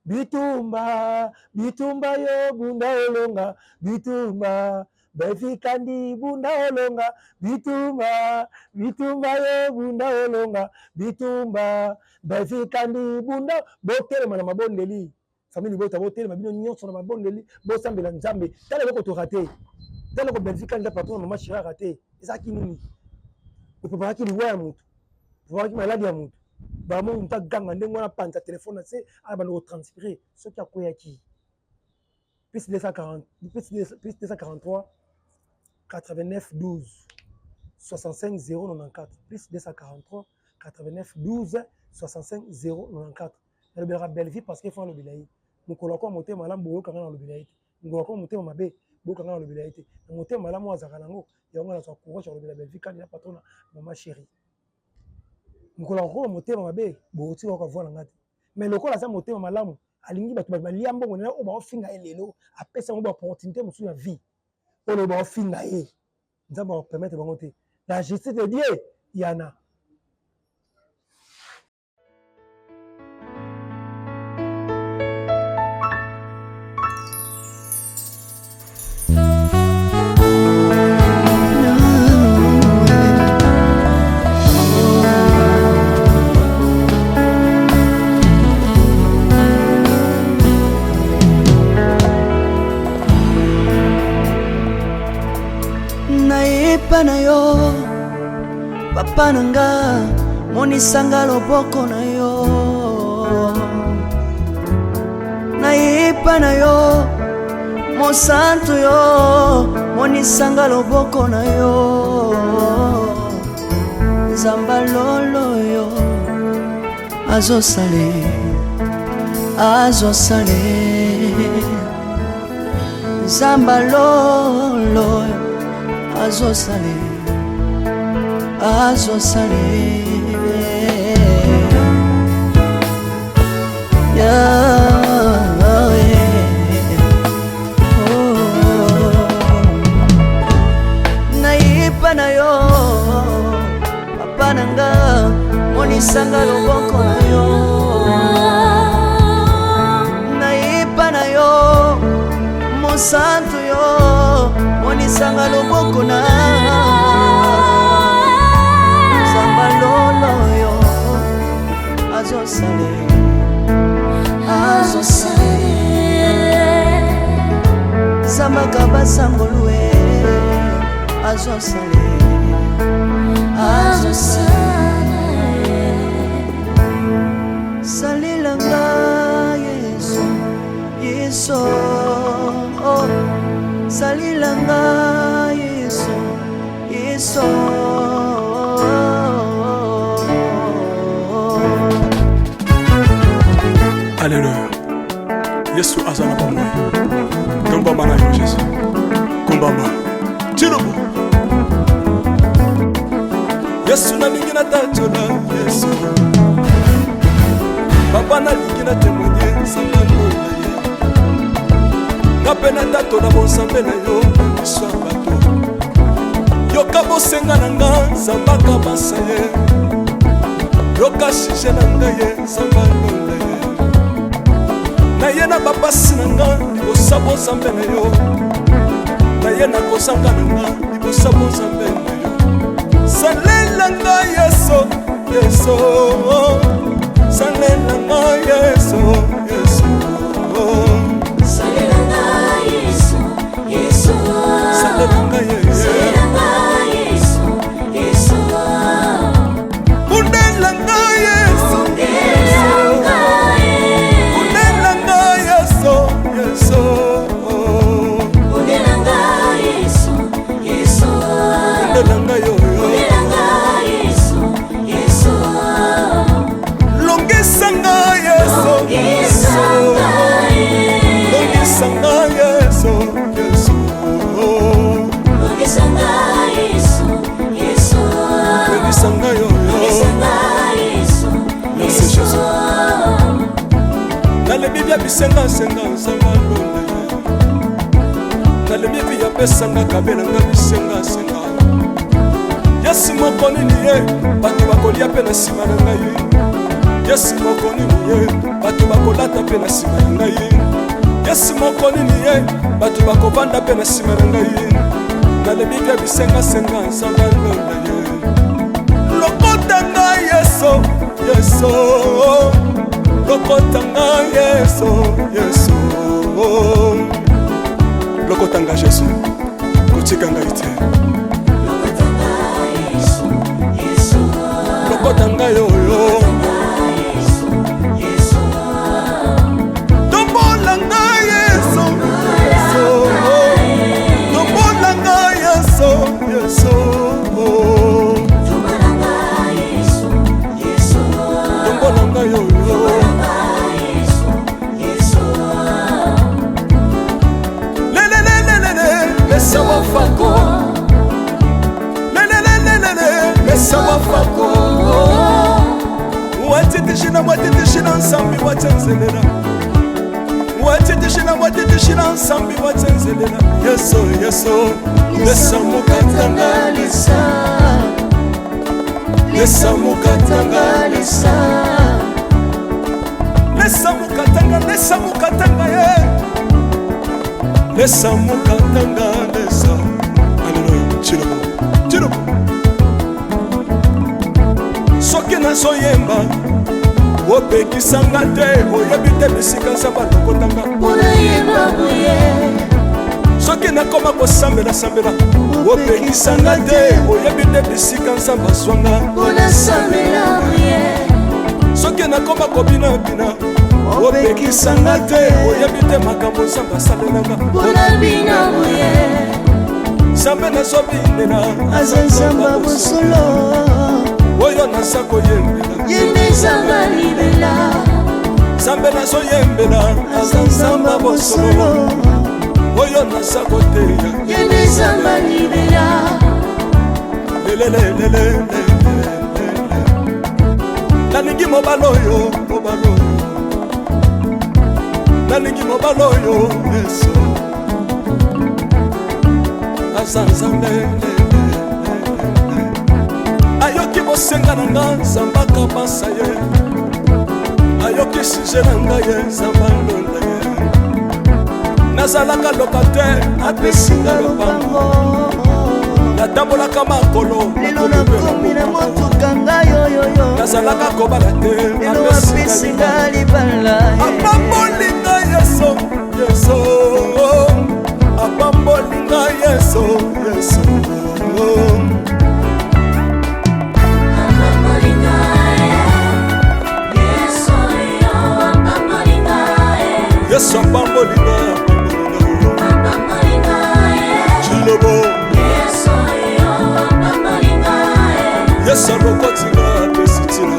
Bitumba, bitumba yo bunda olonga, bitumba Bevi Kandi bunda olonga, bitumba, bitumba yo bunda olonga, bitumba Bevi Kandi bunda. Botelema na mabondeli, famille libota, botelema bino nyonso na mabondeli, bosambela Nzambe. Tala eloko to rate, tala eloko Belvi Kandi patron na mama Shira rate, ezalaki nini? Opreparaki liwa ya moto, opreparaki maladi ya moto. Bamo moto aganga ndenge wana, panza telefone na se, abanda kotranspire soki akweyaki. Plus 240, plus 243 89 12 65 094, plus 243 89 12 65 094. Nalobelaka Bellevue parce que fo nalobela ye. Mokolo akoma motema malamu, boyoka nga nalobela ye te. Mokolo akoma motema mabe, boyoka nga nalobela ye te. Na motema malamu oyo azalaka nango, yango nazwa courage ya kolobela Bellevue Kandi na patron na mama chérie. Mokolo akokoma motema mabe, bokotika koka voix na nga te. Mais lokola aza motema malamu, alingi bato balia mbongo na ye oyo baofinga ye lelo, apesa yango ba opportunité mosusu ya vie oyo baofinga ye. Nzambe akopermettre bango te. La justice de Dieu yana. Nayepa na yo papa na nga, monisanga loboko na yo. Nayepa na yo mosantu yo, monisanga loboko na yo. Nzamba lolo yo azosale, azosale. Nzamba lolo azosale, azosale. Nayipa na yo papa na nga, monisanga loboko na yo. Nayipa na yo mosantu yo, monisanga loboko na Nzamba lolo yo azosale, azosale. Zambaka basangolue azosale, azosale. Salelanga Yesu, Yesu, oh. Salelanga Yesu, Yesu. Alleluya, Yesu aza na bomoi. Tombama na yo Jésus, kumbama tilobo. Yesu nalingi natatola Yesu, papa nalingi na témoigne nzambe na ye, nga mpe natatola bonzambe na yo na miso ya bato. Yoka bosenga na nga, nzambe akabasa ye. Yoka sujet na ngai ye, nzambe alonda ye. Naye na bapasi na nga libosa bonzambe na yo, naye na kozanga na nga libosa bonzambe na yo. Salela nga Yesu, Yesu, salela nga Yesu, Yesu. Salela nga Yesu, Yesu. Salela nga Yesu. Salela nga Yesu, Yesu. Bundela nga Yesu. Bundela nga Yesu. Bundela nga Yesu, Yesu. Bundela nga Yesu, Yesu. Bundela nga yo, yo. Bundela nga Yesu, Yesu. Longisa nga Yesu, Longisa nga Yesu. Longisa nga Yesu, Yesu. Longisa nga Yesu, Yesu. Longisa nga yo, yo. Longisa nga Yesu, Merci, Yesu. Jésus. Nalebi bia bisengasenga nzambe alonda ye. Nalebi bi apesanga kabelanga bisengasenga. Yesu moko nini ye, bato bakolia mpe na nsima na ngai. Yesu moko nini ye bato bakolata mpe na nsima ya ngai. Yesu moko nini ye bato bakovanda mpe na nsima na ngai. Nalebi mpe bisengasenga nzambe alonda ye. Lokota ngai Yesu, Yesu. Lokota ngai Yesu, Yesu. Lokota ngai Yesu, kotika ngai te. Lokota ngai oyo. Tombola ngai Yesu, Yesu. Tombola ngai Yesu, Yesu. Tombola ngai oyo. Lelelelelele, lesa wafako. Lelelelelele, lesa wafako. Watitishina, watitishina nsambi watenzelela. Watitishina, watitishina nsambi watenzelela. Yesu, Yesu, lesa mukatanga lesa. Lesa mukatanga lesa. Lesa mukatanga, lesa mukatanga ye. Lesa mukatanga lesa. Alléluia. Tshilombo, Tshilombo. Soki nazoyemba opekisanga te, oyebi te bisika nzambe alokotanga. Soki nakoma kosambela sambela opekisanga te, oyebi te bisika nzambe azwanga. Soki nakoma kobinabina opekisanga te, oyebi te makambo nzambe asalelanga. Nzambe nazobinela aza nzambe ya bosolo, oyo naza koyembela ye nde nzambe ya libela. Nzambe nazoyembela aza nzambe ya bosolo, oyo naza koteya ye nde nzambe ya libela. Lelelelelele, nalingi mobali oyo, mobali oyo, nalingi mobali oyo Yesu aza nzambe. Ayoki bosenga na nga, nzambe akabasa ye. Ayoki sujet na ngai ye, nzambe alonda ye. Nazalaka locataire, apesi nga lopango. Natambolaka makolo, lelo nakomi na motuka ngai oyoyo. Nazalaka kobala te, lelo apesi nga libala. Apamboli ngai Yesu, Yesu. Apamboli ngai Yesu, Yesu. Yesu apamboli ngai, apamboli ngai. Tshilobo, Yesu alokoti ngai, apesi ntina.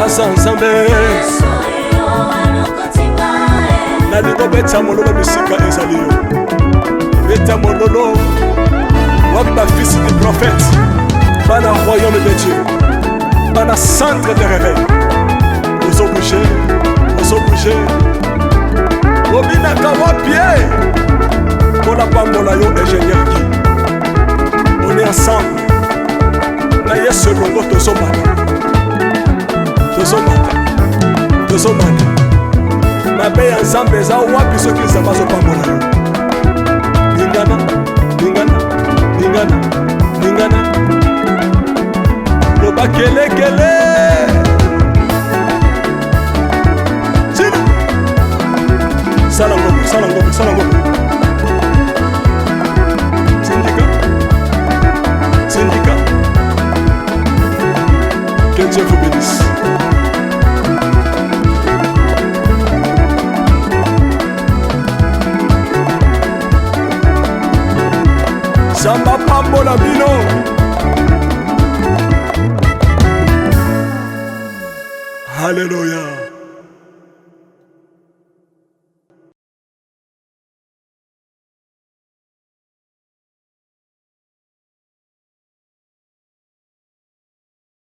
Aza nzambe. Nalingi obeta mololo bisika ezali yo, beta mololo. Wapi bafils du prophète, bana royaume de Dieu, bana centre de réveil? Ozobouge, ozobouge, obinaka wapi ye? Mpona pambola yo, ingénieur Guy. On est ensemble na Yesu elongo, tozomata, tozomata, tozomata. Mabe ya nzambe eza wapi soki nzambe azopambola yo? Lingana, lingana, lingana, lingana, loba kelekele. Tina sala ngombe, sala ngombe, sala ngombe. Tindika, tindika. Que Dieu vous bénisse. Nzambe apambola bino. Alléluia.